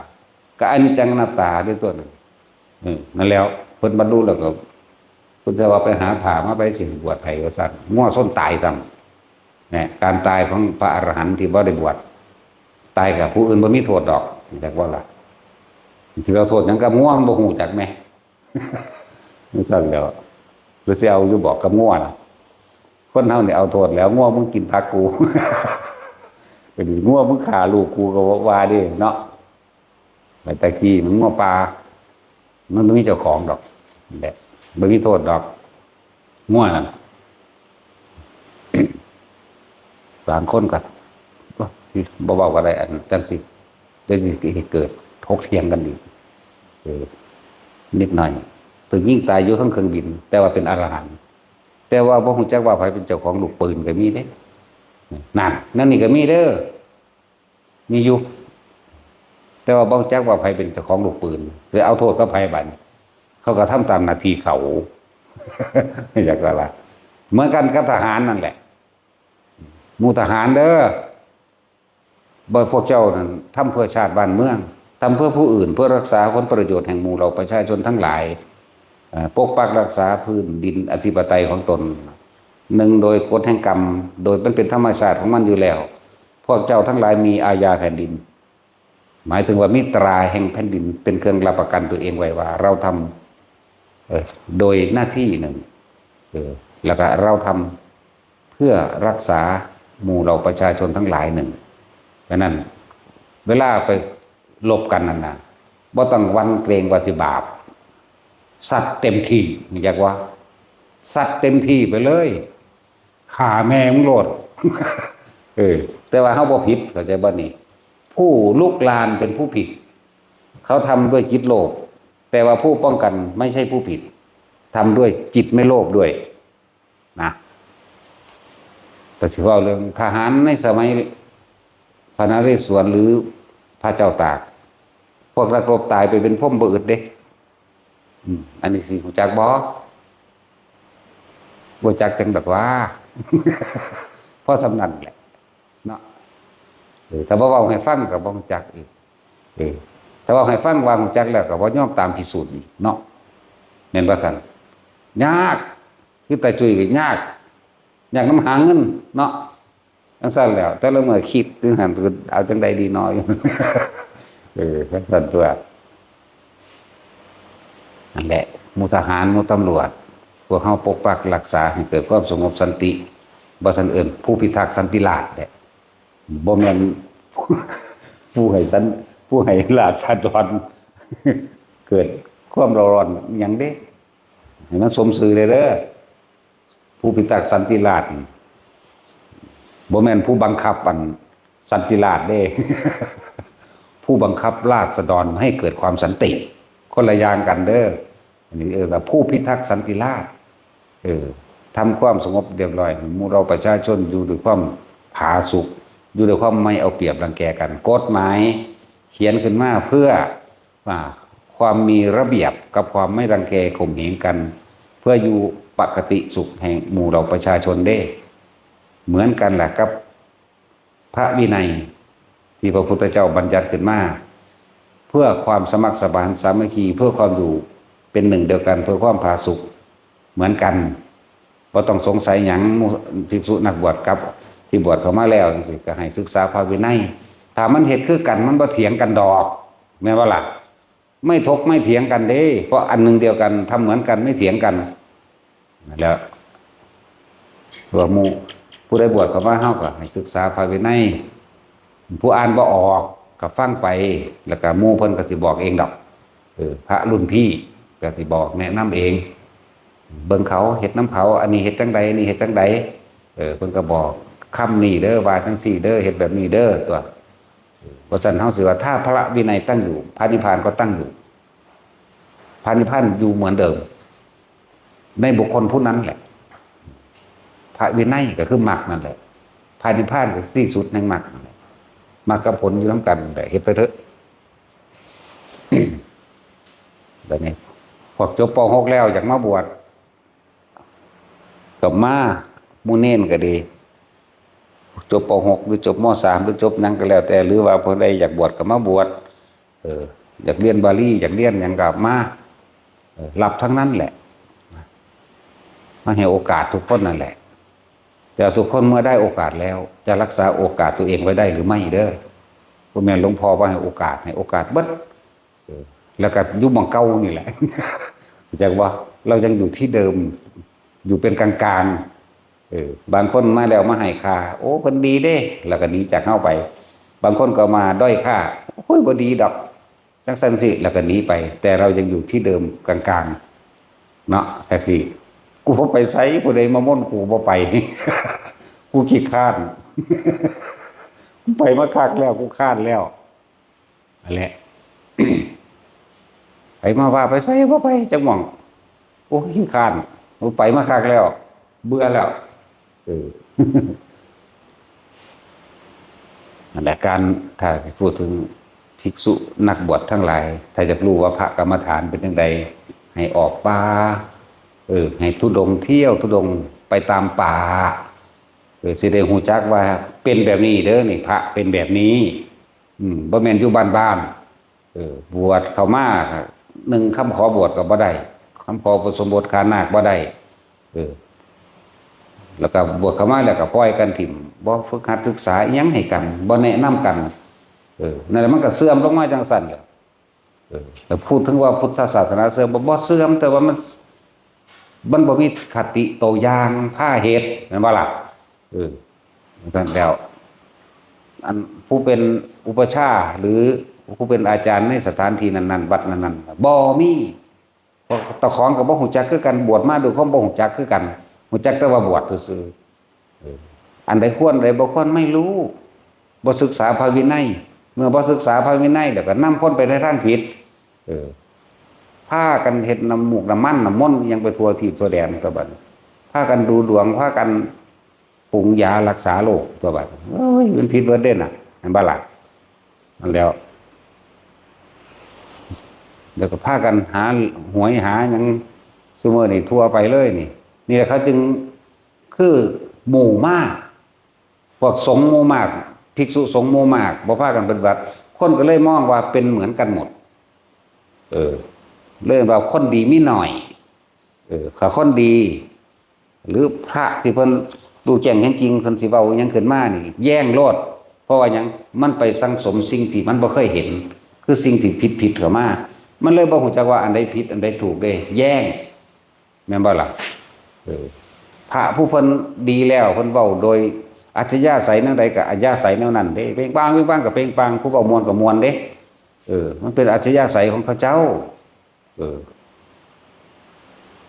ก็อนิจจังอนัตตาด้วยตัวนั้น เออ นั่นแล้ว เพิ่นบรรลุแล้วก็ เพิ่นจะว่าไปหาผ้ามาไปสิบวชให้ว่าซั่น งัวชนตายซ้ำ เนี่ย การตายของพระอรหันต์ที่บ่ได้บวช ตายกับผู้อื่นบ่มีโทษดอก จักว่าล่ะ สิเอาโทษหยังกับงัว มันบ่ฮู้จักแหม จั่งซั่นแล้ว หรือสิเอาอยู่บอกกับงัวน่ะ คนเฮานี่เอาโทษแล้ว งัวมึงกินผักกู เป็นงัวมึงฆ่าลูกกูก็ว่าเด้เนาะ แต่ตะกี้มันงัวป่า มันบ่มีเจ้าของดอก แหละ บ่มีโทษดอก งัวนั่น บางคนก็ บ่เว้าก็ได้ อันจั่งซี้ เดี๋ยวสิเกิดถกเถียงกันอีก เออ นิดหน่อย ถูกยิงตายอยู่ทั้งเครื่องบิน แต่ว่าเป็นอรหันต์ แต่ว่าบ่ฮู้จักว่าไผเป็นเจ้าของลูกปืนก็มีเด้ นั่น นั่นนี่ก็มีเด้อ มีอยู่ แต่ว่าบ่ฮู้จักว่าไผเป็นเจ้าของลูกปืน สิเอาโทษกับไผบัดนี้ เขาก็ทำตามหน้าที่เขา อยากว่าล่ะ เหมือนกันกับทหารนั่นแหละ หมู่ทหารเด้อ บ่ พวกเจ้านั่นทำเพื่อชาติบ้านเมือง ทำเพื่อผู้อื่น เพื่อรักษาผลประโยชน์แห่งหมู่เหล่าประชาชนทั้งหลาย เอ่อ ปกปักรักษาพื้นดินอธิปไตยของตน หนึ่ง โดยกฎแห่งกรรม โดยมันเป็นธรรมชาติของมันอยู่แล้ว พวกเจ้าทั้งหลายมีอาญาแผ่นดิน หมายถึงว่ามีตราแห่งแผ่นดินเป็นเครื่องรับประกันตัวเองไว้ว่าเราทำ เอ่อ โดยหน้าที่หนึ่ง เออ แล้วก็เราทำเพื่อรักษาหมู่เหล่าประชาชนทั้งหลายหนึ่ง ฉะนั้น เวลาไปรบกันนั่นน่ะ บ่ต้องหวั่นเกรงว่าสิบาป ซัดเต็มที่ อยากว่า ซัดเต็มที่ไปเลย ฆ่าแม่มึงโลด เออ แต่ว่าเฮาบ่ผิด เข้าใจบ่นี่ ผู้ลุกรานเป็นผู้ผิด เขาทำด้วยจิตโลภ แต่ว่าผู้ป้องกันไม่ใช่ผู้ผิด ทำด้วยจิตไม่โลภด้วย นะ แต่สิเว้าเรื่องทหารในสมัยพระนเรศวรหรือพระเจ้าตาก พวกนักรบตายไปเป็นพรหมบ่อึดเด้ อืม อันนี้สิฮู้จักบ่ บ่จักจั่งดอกว่า เพราะส่ำนั้นแหละ เนาะ เออ ถ้าบ่เว้าให้ฟังก็บ่ฮู้จักอีก เออ ถ้าเว้าให้ฟังว่าฮู้จักแล้วก็บ่ยอมตามพิสูจน์อีกเนาะ แม่นบ่ซั่น ยาก คือตาจุ้ยก็ยาก ยากนำหาเงินเนาะ จั่งซั่นแหล้ว แต่ละมื้อคิดอยู่หั่น เอาจั่งใดดีน้อ อยู่ เออ จั่งซั่นตั่ว นั่นแหละ หมู่ทหาร หมู่ตำรวจ พวกเฮาปกปักรักษาให้เกิดความสงบสันติ บ่ซั้นเอิ้นผู้พิทักษ์สันติราษฎร์แหละ บ่แม่น ผู้ให้สัน ผู้ให้ราษฎร เกิดความเร่าร้อนหยังเด้ ให้มันสมชื่อเด้อ ผู้พิทักษ์สันติราษฎร์ บ่แม่นผู้บังคับอันสันติราษฎร์เด้ ผู้บังคับราษฎรให้เกิดความสันติ คนละอย่างกันเด้อ อันนี้เอิ้นว่าผู้พิทักษ์สันติราษฎร์ เออ ทำความสงบเรียบร้อย หมู่เราประชาชนอยู่ด้วยความผาสุก อยู่ด้วยความไม่เอาเปรียบรังแกกัน กฎหมายเขียนขึ้นมาเพื่อ อ่า ความมีระเบียบกับความไม่รังแกข่มเหงกัน เพื่ออยู่ปกติสุขแห่งหมู่เราประชาชนเด้ เหมือนกันแหละกับพระวินัยที่พระพุทธเจ้าบัญญัติขึ้นมา เพื่อความสมัครสมานสามัคคี เพื่อความอยู่เป็นหนึ่งเดียวกัน เพื่อความผาสุกเหมือนกัน บ่ต้องสงสัยหยัง หมู่ภิกษุนักบวชกับที่บวชเข้ามาแล้วจั่งซี้ ก็ให้ศึกษาพระวินัย ถ้ามันเฮ็ดคือกัน มันบ่เถียงกันดอก แม่นบ่ล่ะ ไม่ถกไม่เถียงกันเด้ เพราะอันหนึ่งเดียวกัน ทำเหมือนกัน ไม่เถียงกัน นั่นแหละ ว่าหมู่ ผู้ใดบวชเข้ามา เฮาก็ให้ศึกษาพระวินัย ผู้อ่านบ่ออกก็ฟังไป แล้วก็หมู่เพิ่นก็สิบอกเองดอก เออ พระรุ่นพี่ก็สิบอกแนะนำเอง เบิ่งเขาเฮ็ดนำเขา อันนี้เฮ็ดจั่งใด อันนี้เฮ็ดจั่งใด เออ เพิ่นก็บอก คำนี้เด้อ ว่าจั่งซี้เด้อ เฮ็ดแบบนี้เด้อ ตั่ว เพราะฉะนั้นเฮาสิว่า ถ้าพระวินัยตั้งอยู่ พระนิพพานก็ตั้งอยู่ พระนิพพานอยู่เหมือนเดิม ในบุคคลผู้นั้นแหละ พระวินัยก็คือมรรคนั่นแหละ พระนิพพานก็คือที่สุดแห่งมรรคนั่นแหละ มรรคกับผลอยู่นำกันนั่นแหละ เฮ็ดไปเถอะ บัดนี้ พวกจบ ป.หก แล้วอยากมาบวช ก็มา หมู่เณรก็ดี จบ ป.หก หรือจบ ม.สาม หรือจบหยังก็แล้วแต่ หรือว่าผู้ใดอยากบวชก็มาบวช เออ อยากเรียนบาลี อยากเรียนหยังก็มา เออ รับทั้งนั้นแหละ มาให้โอกาสทุกคนนั่นแหละ แต่ทุกคนเมื่อได้โอกาสแล้ว จะรักษาโอกาสตัวเองไว้ได้หรือไม่เด้อ บ่แม่นหลวงพ่อว่าให้โอกาส ให้โอกาสเบิด เออ แล้วก็อยู่หม่องเก่านี่แหละ จักว่าเรายังอยู่ที่เดิม อยู่เป็นกลางๆ เออ บางคนมาแล้วมาให้ค่า โอ้ เพิ่นดีเด้ แล้วก็หนีจากเฮาไป บางคนก็มาด้อยค่า โอ้ย บ่ดีดอก จั่งซั่นสิ แล้วก็หนีไป แต่เรายังอยู่ที่เดิมกลางๆ เนาะ แท็กซี่ กูบ่ไปไส ผู้ใดมาม่นกูบ่ไป กูขี้คร้าน กูไปมาคักแล้ว กูคร้านแล้ว นั่นแหละ ไผมาว่าไปไสบ่ไปจักหม่อง โอ้ย ขี้คร้าน บ่ไปมาคักแล้ว เบื่อแล้ว เออ นั่นแหละ การ ถ้าพูดถึงภิกษุนักบวชทั้งหลาย ถ้าอยากรู้ว่าพระกรรมฐานเป็นจั่งใด ให้ออกป่า เออ ให้ธุดงค์เที่ยวธุดงค์ไปตามป่า เออ สิได้ฮู้จักว่าเป็นแบบนี้เด้อ นี่พระเป็นแบบนี้ อืม บ่แม่นอยู่บ้านๆ เออ บวชเข้ามา นึ่งคำขอบวชก็บ่ได้ คำขออุปสมบทขานาคบ่ได้ เออ แล้วก็บวชเข้ามาแล้วก็ปล่อยกันถิ่ม บ่ฝึกหัดศึกษาอิหยังให้กัน บ่แนะนำกัน เออ นั่นแหละ มันก็เสื่อมลงมาจั่งซั่นแหละ เออ แต่พูดถึงว่าพุทธศาสนาเสื่อม บ่ บ่เสื่อม แต่ว่ามัน มันบ่มีคติตัวอย่างพาเฮ็ด แม่นบ่ล่ะ เออ จั่งซั่นแล้ว อันผู้เป็นอุปัชฌาย์ หรือผู้เป็นอาจารย์ในสถานที่นั้นๆ วัดนั้นๆ บ่มี เพราะเจ้าของก็บ่ฮู้จักคือกัน บวชมาด้วยความบ่ฮู้จักคือกัน ฮู้จักแต่ว่าบวชซื่อๆ เออ อันใดควร อันใดบ่ควร ไม่รู้ บ่ศึกษาพระวินัย เมื่อบ่ศึกษาพระวินัย แล้วก็นำคนไปในทางผิด เออ พากันเฮ็ดน้ำมูกน้ำมันน้ำมนต์อิหยังไปทั่วทีปทั่วแดนตัวบัดนี้ พากันดูดวง พากันปรุงยารักษาโรคตัวบัดนี้ โอ้ย มันผิดเบิดเด้น่ะ แม่นบ่ล่ะ นั่นแหล้ว แล้วก็พากันหาหวยหาหยัง ซุมื้อนี่ทั่วไปเลยนี่ นี่แหละเขาจึง คือหมู่มาก พวกสงฆ์หมู่มาก ภิกษุสงฆ์หมู่มาก บ่พากันปฏิบัติ คนก็เลยมองว่าเป็นเหมือนกันหมด เออ เลยว่าคนดีมีน้อย เออ ถ้าคนดี หรือพระที่เพิ่นรู้แจ้งเห็นจริง เพิ่นสิเว้าอิหยังขึ้นมานี่ แย่งโลด เพราะว่าหยัง มันไปสั่งสมสิ่งที่มันบ่เคยเห็น คือสิ่งที่ผิดๆเข้ามา มันเลยบ่ฮู้จักว่าอันใดผิดอันใดถูกเด้ แย้ง แม่นบ่ล่ะ เออ พระผู้เพิ่นดีแล้ว เพิ่นเว้าโดยอัธยาศัยแนวใดก็อัธยาศัยแนวนั้นเด้ เปล่งปลั่ง เปล่งปลั่งก็เปล่งปลั่ง ผู้เว้าม่วนก็ม่วนเด้ เออ มันเป็นอัธยาศัยของเขาเจ้า เออ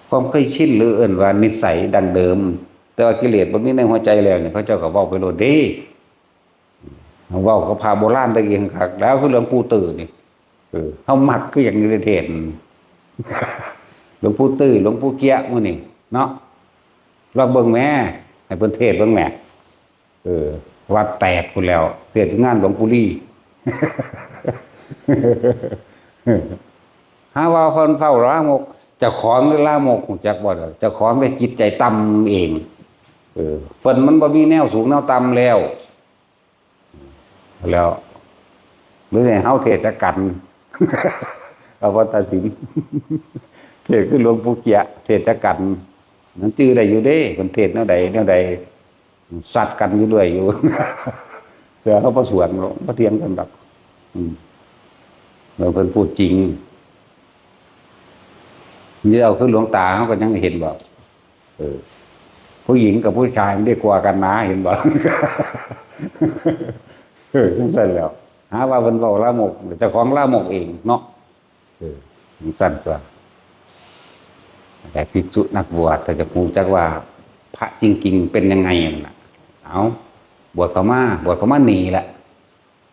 ความเคยชินหรือเอิ้นว่านิสัยดั้งเดิม แต่ว่ากิเลสบ่มีในหัวใจแล้วนี่ เขาเจ้าก็เว้าไปโลดเด้ เว้ากับพระโบราณตะกี้คัก แล้วคือหลวงปู่ตื้อนี่ เออ เฮามักคือหยังอยู่ในเทศน์ หลวงปู่ตื้อ หลวงปู่เกี้ยะหมู่นี่เนาะ ลองเบิ่งแหม ให้เพิ่นเทศน์เบิ่งแหม เออ วัดแตกพุ้นแล้ว เทศน์อยู่งานหลวงปู่ลี หาว่าเพิ่นเว้าลามก เจ้าของหรือลามก ฮู้จักบ่ล่ะ เจ้าของได้จิตใจต่ำเอง เออ เพิ่นมันบ่มีแนวสูงแนวต่ำแล้ว แล้ว หรือให้เฮาเทศน์จักกั๋น เอาบ่ตัดสิน เทศน์คือหลวงปู่เกี้ยะ เทศน์จักกั๋น มันจื่อได้อยู่เด้ เพิ่นเทศน์แนวใดแนวใด ซัดกั๋นอยู่เรื่อยอยู่ แต่เฮาบ่สวนหรอก บ่เถียงกันดอก อืม แล้วเพิ่นพูดจริง นี่เอาคือหลวงตา เฮาก็ยังเห็นบ่ เออ ผู้หญิงกับผู้ชายมันได้กลัวกันนะ เห็นบ่ เออ จังซั่นแหล้ว หาว่าเพิ่นเว้าลามก เจ้าของลามกเองเนาะ เออ จังซั่นตั๊ว แต่ภิกษุนักบวช ถ้าจะฮู้จักว่าพระจริงๆเป็นยังไงนั่นน่ะ เอา บวชเข้ามา บวชเข้ามานี่แหละ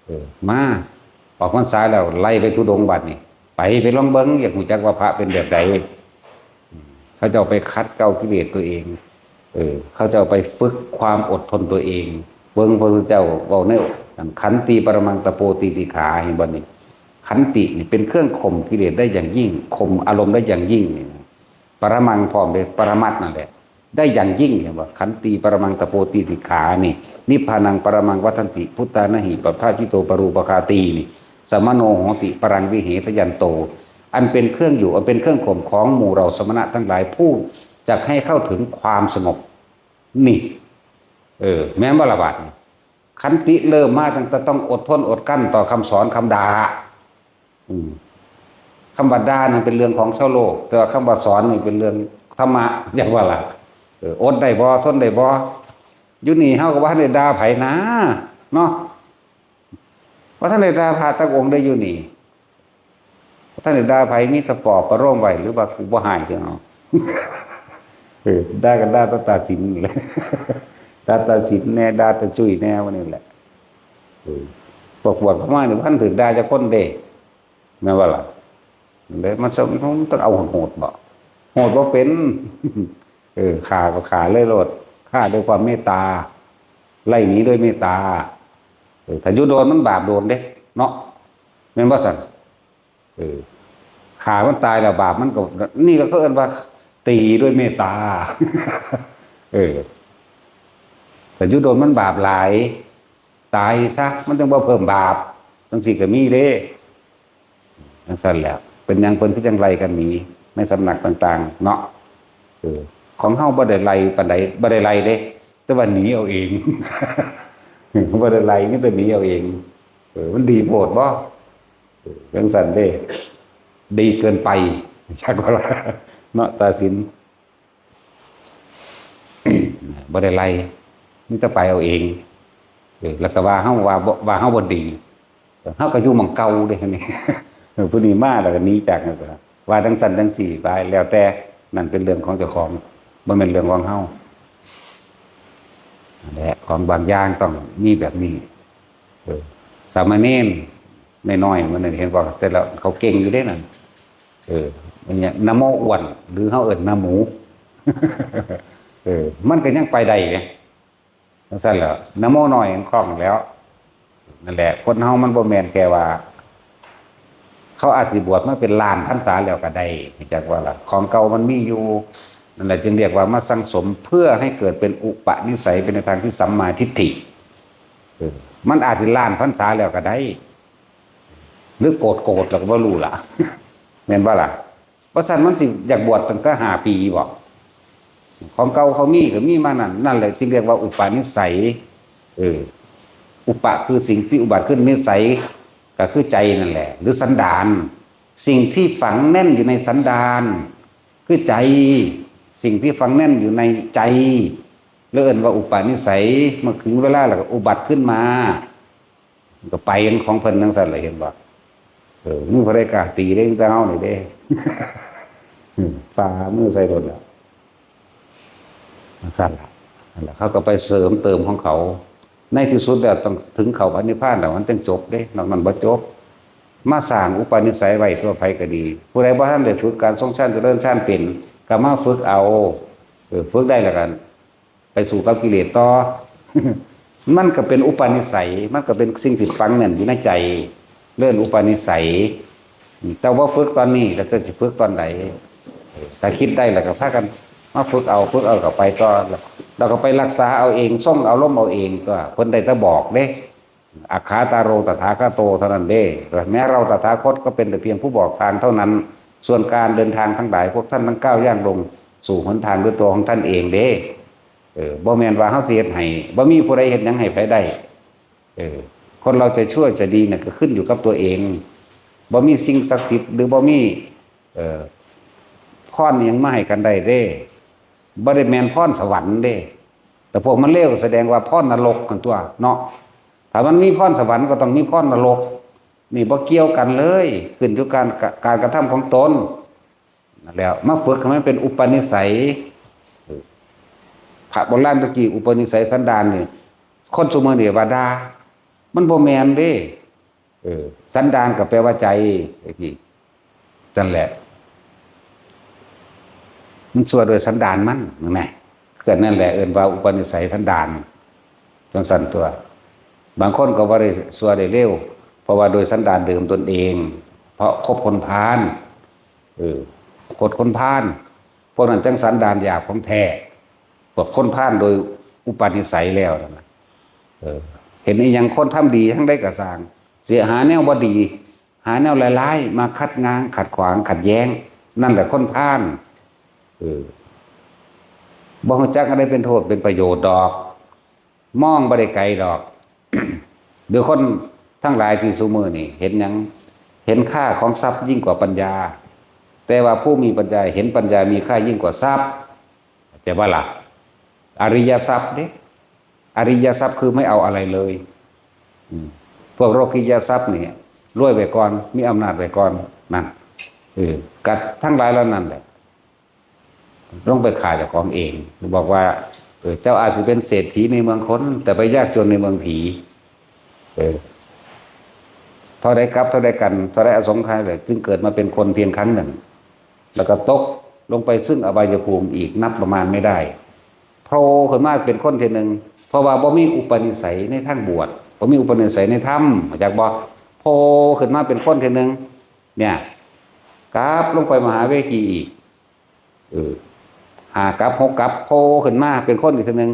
เออ มา ออกพรรษาแล้วไล่ไปธุดงค์บัดนี่ ไป ไปลองเบิ่ง อยากฮู้จักว่าพระเป็นแบบใด อืม เขาเจ้าไปขัดเกลากิเลสตัวเอง เออ เขาเจ้าไปฝึกความอดทนตัวเอง เบิ่งพระพุทธเจ้าเว้าใน ขันติปรมังตะโปติติขา เห็นบ่นี่ ขันตินี่เป็นเครื่องข่มกิเลสได้อย่างยิ่ง ข่มอารมณ์ได้อย่างยิ่งนี่นะ ปรมังพร้อมเด้ ปรมัตถ์นั่นแหละ ได้อย่างยิ่ง เห็นบ่ ขันติปรมังตะโปติติขานี่ นิพพานังปรมังวัฏฏันติ พุทธานะหิ ปัฏฐาจิตโตปรูปคาตีนี่ สมโนโหติ ปรังวิเหทยันโต อันเป็นเครื่องอยู่ อันเป็นเครื่องข่มของหมู่เราสมณะทั้งหลาย ผู้จักให้เข้าถึงความสงบ นี่ เออ แม่นบ่ล่ะบาดนี่ ขันติเริ่มมาตั้งแต่ต้องอดทนอดกลั้นต่อคำสอนคำด่า อืม คำว่าด่านั่นเป็นเรื่องของชาวโลก แต่ว่าคำว่าสอนนี่เป็นเรื่องธรรมะ จั่งว่าล่ะ เออ อดได้บ่ ทนได้บ่ อยู่นี่เฮาก็บ่ทันได้ด่าไผนะ เนาะ บ่ทันได้ด่าพระจักองค์ได้อยู่นี่ บ่ทันได้ด่าไผ มีแต่ปลอบประโลมไว้ หรือว่ากูบ่ฮ้ายคือเอา เออ ด่ากันด่าตาตาสินนี่แหละ ด่าตาสินแน่ ด่าตาจุ้ยแน่ ว่านี่แหละ เออ พวกบวชเข้ามานี่บ่ทันถูกด่าจักคนเด้ แม่นบ่ล่ะ เลยมันสม มันต้องเอาโหดๆบ่ โหดบ่เป็น เออ ฆ่าก็ฆ่าเลยโลด ฆ่าด้วยความเมตตา ไล่หนีด้วยเมตตา เออ ถ้าอยู่โดนมันบาปโดนเด้ เนาะ แม่นบ่ซั่น เออ ฆ่ามันตายแล้วบาปมันก็ นี่เราก็เอิ้นว่าตีด้วยเมตตา เออ แต่อยู่โดนมันบาปหลาย ตายซะ มันจั่งบ่เพิ่มบาป จั่งซี้ก็มีเด้ จั่งซั่นแหละ เป็นหยังเพิ่นคือจั่งไล่กันหนีในสำนักต่างๆ เนาะ เออ ของเฮาบ่ได้ไล่ปานใด บ่ได้ไล่เด้ แต่ว่าหนีเอาเอง บ่ได้ไล่ มีแต่หนีเอาเอง เออ มันดีโพดบ่ เออ จั่งซั่นเด้ ดีเกินไป จักว่าล่ะ เนาะ ตาสิน บ่ได้ไล่ มีแต่ไปเอาเอง เออ แล้วก็ว่าเฮาว่าบ่ ว่าเฮาบ่ดี เฮาก็อยู่หม่องเก่าเด้ นี่ เออ ผู้นี้มาแล้วก็หนีจากนั่นก็ว่าจั่งซั่นจั่งซี้ไป แล้วแต่ นั่นเป็นเรื่องของเจ้าของ บ่แม่นเรื่องของเฮา นั่นแหละ ของบางอย่างต้องมีแบบนี้ เออ สามเณรน้อยๆ มื้อนั้นเห็นบ่ แต่ละเขาเก่งอยู่เด้นั่น เออ มันเนี่ย นะโมอ้วน หรือเฮาเอิ้นนะหมู เออ มันก็ยังไปได้ไง จั่งซั่นแหละ นะโมน้อยยังคล่องแล้ว นั่นแหละ คนเฮามันบ่แม่นแค่ว่า เขาอาจสิบวชมาเป็นล้านพรรษาแล้วก็ได้ จักว่าล่ะ ของเก่ามันมีอยู่ นั่นแหละจึงเรียกว่ามาสั่งสมเพื่อให้เกิดเป็นอุปนิสัย เป็นในทางที่สัมมาทิฏฐิ เออ มันอาจสิล้านพรรษาแล้วก็ได้ หรือโกรธโกรธแล้วก็บ่รู้ล่ะ แม่นบ่ล่ะ บ่ซั้นมันสิอยากบวชตั้งแต่ห้าปีบ่ ของเก่าเขามีก็มีมานั่น นั่นแหละจึงเรียกว่าอุปนิสัย เออ อุปะคือสิ่งที่อุบัติขึ้น นิสัย ก ก็คือใจนั่นแหละ หรือสันดาน สิ่งที่ฝังแน่นอยู่ในสันดาน คือใจ สิ่งที่ฝังแน่นอยู่ในใจ เรียกว่าอุปนิสัย เมื่อถึงเวลาแล้วก็อุบัติขึ้นมา มันก็ไปของเพิ่นจั่งซั่นแหละ เห็นบ่ เออ มีผู้ใดกล้าตีได้ มีแต่เฮานี่เด้ อืม ฝ่ามือใส่โลดแล้ว จั่งซั่นล่ะ นั่นแหละ เขาก็ไปเสริมเติมของเขา ในที่สุดแล้วต้องถึงเข้าพระนิพพานแล้ว มันจั่งจบเด้ นอกนั้นบ่จบ มาสร้างอุปนิสัยไว้ตัวไผก็ดี ผู้ใดบ่ทันได้ฝึกการทรงฌานเจริญฌานเป็น ก็มาฝึกเอา เออ ฝึกได้แล้วกัน ไปสู้กับกิเลสต่อ มันก็เป็นอุปนิสัย มันก็เป็นสิ่งที่ฝังแน่นอยู่ในใจ เรื่องอุปนิสัย แต่ว่าฝึกตอนนี้ แล้วจะสิฝึกตอนใด ถ้าคิดได้แล้วก็พากันมาฝึกเอา ฝึกเอาก็ไปต่อ แล้วก็ไปรักษาเอาเอง ทรงอารมณ์เอาเอง ตัวเพิ่นได้แต่บอกเด้ อักขาตาโรตถาคโตเท่านั้นเด้ แม้เราตถาคตก็เป็นแต่เพียงผู้บอกทางเท่านั้น ส่วนการเดินทางทั้งหลาย พวกท่านทั้งก้าวย่างลงสู่หนทางด้วยตัวของท่านเองเด้ เออ บ่แม่นว่าเฮาสิเฮ็ดให้ บ่มีผู้ใดเฮ็ดหยังให้ไผได้ เออ คนเราจะชั่วจะดีเนี่ยก็ขึ้นอยู่กับตัวเอง บ่มีสิ่งศักดิ์สิทธิ์ หรือบ่มี เอ่อ พรอิหยังมาให้กันได้เด้ บ่ได้แม่นพรสวรรค์เด้ แต่พวกมันเลวก็แสดงว่าพรนรกกันตัวเนาะ ถ้ามันมีพรสวรรค์ก็ต้องมีพรนรก นี่บ่เกี่ยวกันเลย ขึ้นอยู่การ การกระทำของตน แล้วมาฝึกให้มันเป็นอุปนิสัย เออ พระโบราณตะกี้อุปนิสัยสันดานนี่ คนซุมื้อนี่ว่าด่า มันบ่แม่นเด้ เออ สันดานก็แปลว่าใจ ไอ้ที่ นั่นแหละ มันชั่วโดยสันดานมัน นั่นแหละ คืออันนั้นแหละ เอิ้นว่าอุปนิสัยสันดาน จั่งซั่นตัว บางคนก็บ่ได้ชั่วได้เลว เพราะว่าโดยสันดานเดิมตนเอง เพราะคบคนพาล เออ คบคนพาล พวกนั้นจั่งสันดานหยาบของแท้ พวกคนพาลโดยอุปนิสัยแล้วนั่นน่ะ เออ เห็นอีหยังคนทำดีทั้งใดก็ซ่าง เสียหาแนวบ่ดี หาแนวร้ายๆ มาคัดง้าง ขัดขวาง ขัดแย้ง นั่นแหละคนพาล เออ บ่รู้จักอันใดเป็นโทษเป็นประโยชน์ดอก มองบ่ได้ไกลดอก หรือคนทั้งหลายที่ซุมื้อนี่เห็นหยัง เห็นค่าของทรัพย์ยิ่งกว่าปัญญา แต่ว่าผู้มีปัญญาเห็นปัญญามีค่ายิ่งกว่าทรัพย์ เข้าใจบ่ล่ะ อริยทรัพย์เด้ อริยทรัพย์คือไม่เอาอะไรเลย อืม พวกโลกียทรัพย์นี่ รวยไว้ก่อน มีอำนาจไว้ก่อน นั่น เออ กัดทั้งหลายเหล่านั้นแหละ ลงไปฆ่าเจ้าของเอง บอกว่า เออ เจ้าอาจสิเป็นเศรษฐีในเมืองคน แต่ไปยากจนในเมืองผี เออ เท่าใดกลับ เท่าใดกัน เท่าใดอสงไขยเลย จึงเกิดมาเป็นคนเพียงครั้งหนึ่ง แล้วก็ตกลงไปซึ่งอบายภูมิอีกนับประมาณไม่ได้ โผล่ขึ้นมาเป็นคนเทื่อหนึ่ง เพราะว่าบ่มีอุปนิสัยในทางบวช บ่มีอุปนิสัยในธรรม เข้าใจบ่ โผล่ขึ้นมาเป็นคนเทื่อหนึ่ง เนี่ย กลับลงไปมหาเวทีอีก เออ ห้ากลับ หกกลับ โผล่ขึ้นมาเป็นคนอีกเทื่อหนึ่ง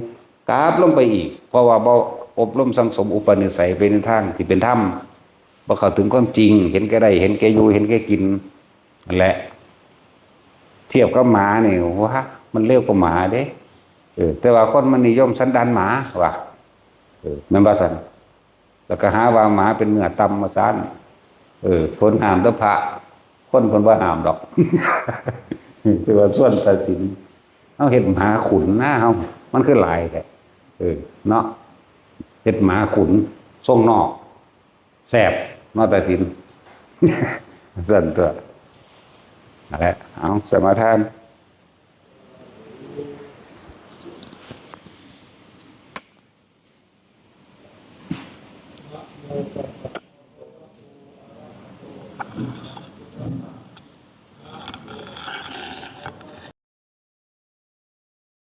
กลับลงไปอีก เพราะว่าบ่อบรมสั่งสมอุปนิสัยไปในทางที่เป็นธรรม บ่เข้าถึงความจริง เห็นแก่ได้ เห็นแก่อยู่ เห็นแก่กิน นั่นแหละ เทียบกับหมานี่ ว้า มันเลวกว่าหมาเด้ เออ แต่ว่าคนมันนิยมสันดานหมา ว่า เออ แม่นบ่ซั่น แล้วก็หาว่าหมาเป็นเนื้อต่ำว่าซั่น เออ เพิ่นห้ามแต่พระ คนเพิ่นบ่ห้ามดอก แต่ว่าส่วนตัดสิน เฮาเฮ็ดหมาขุนนะเฮา มันคือหลายแท้ เออ เนาะ เฮ็ดหมาขุน ทรงนอก แซ่บ เนาะ ตัดสิน ซั่นตัว นั่นแหละ เอา สมาทาน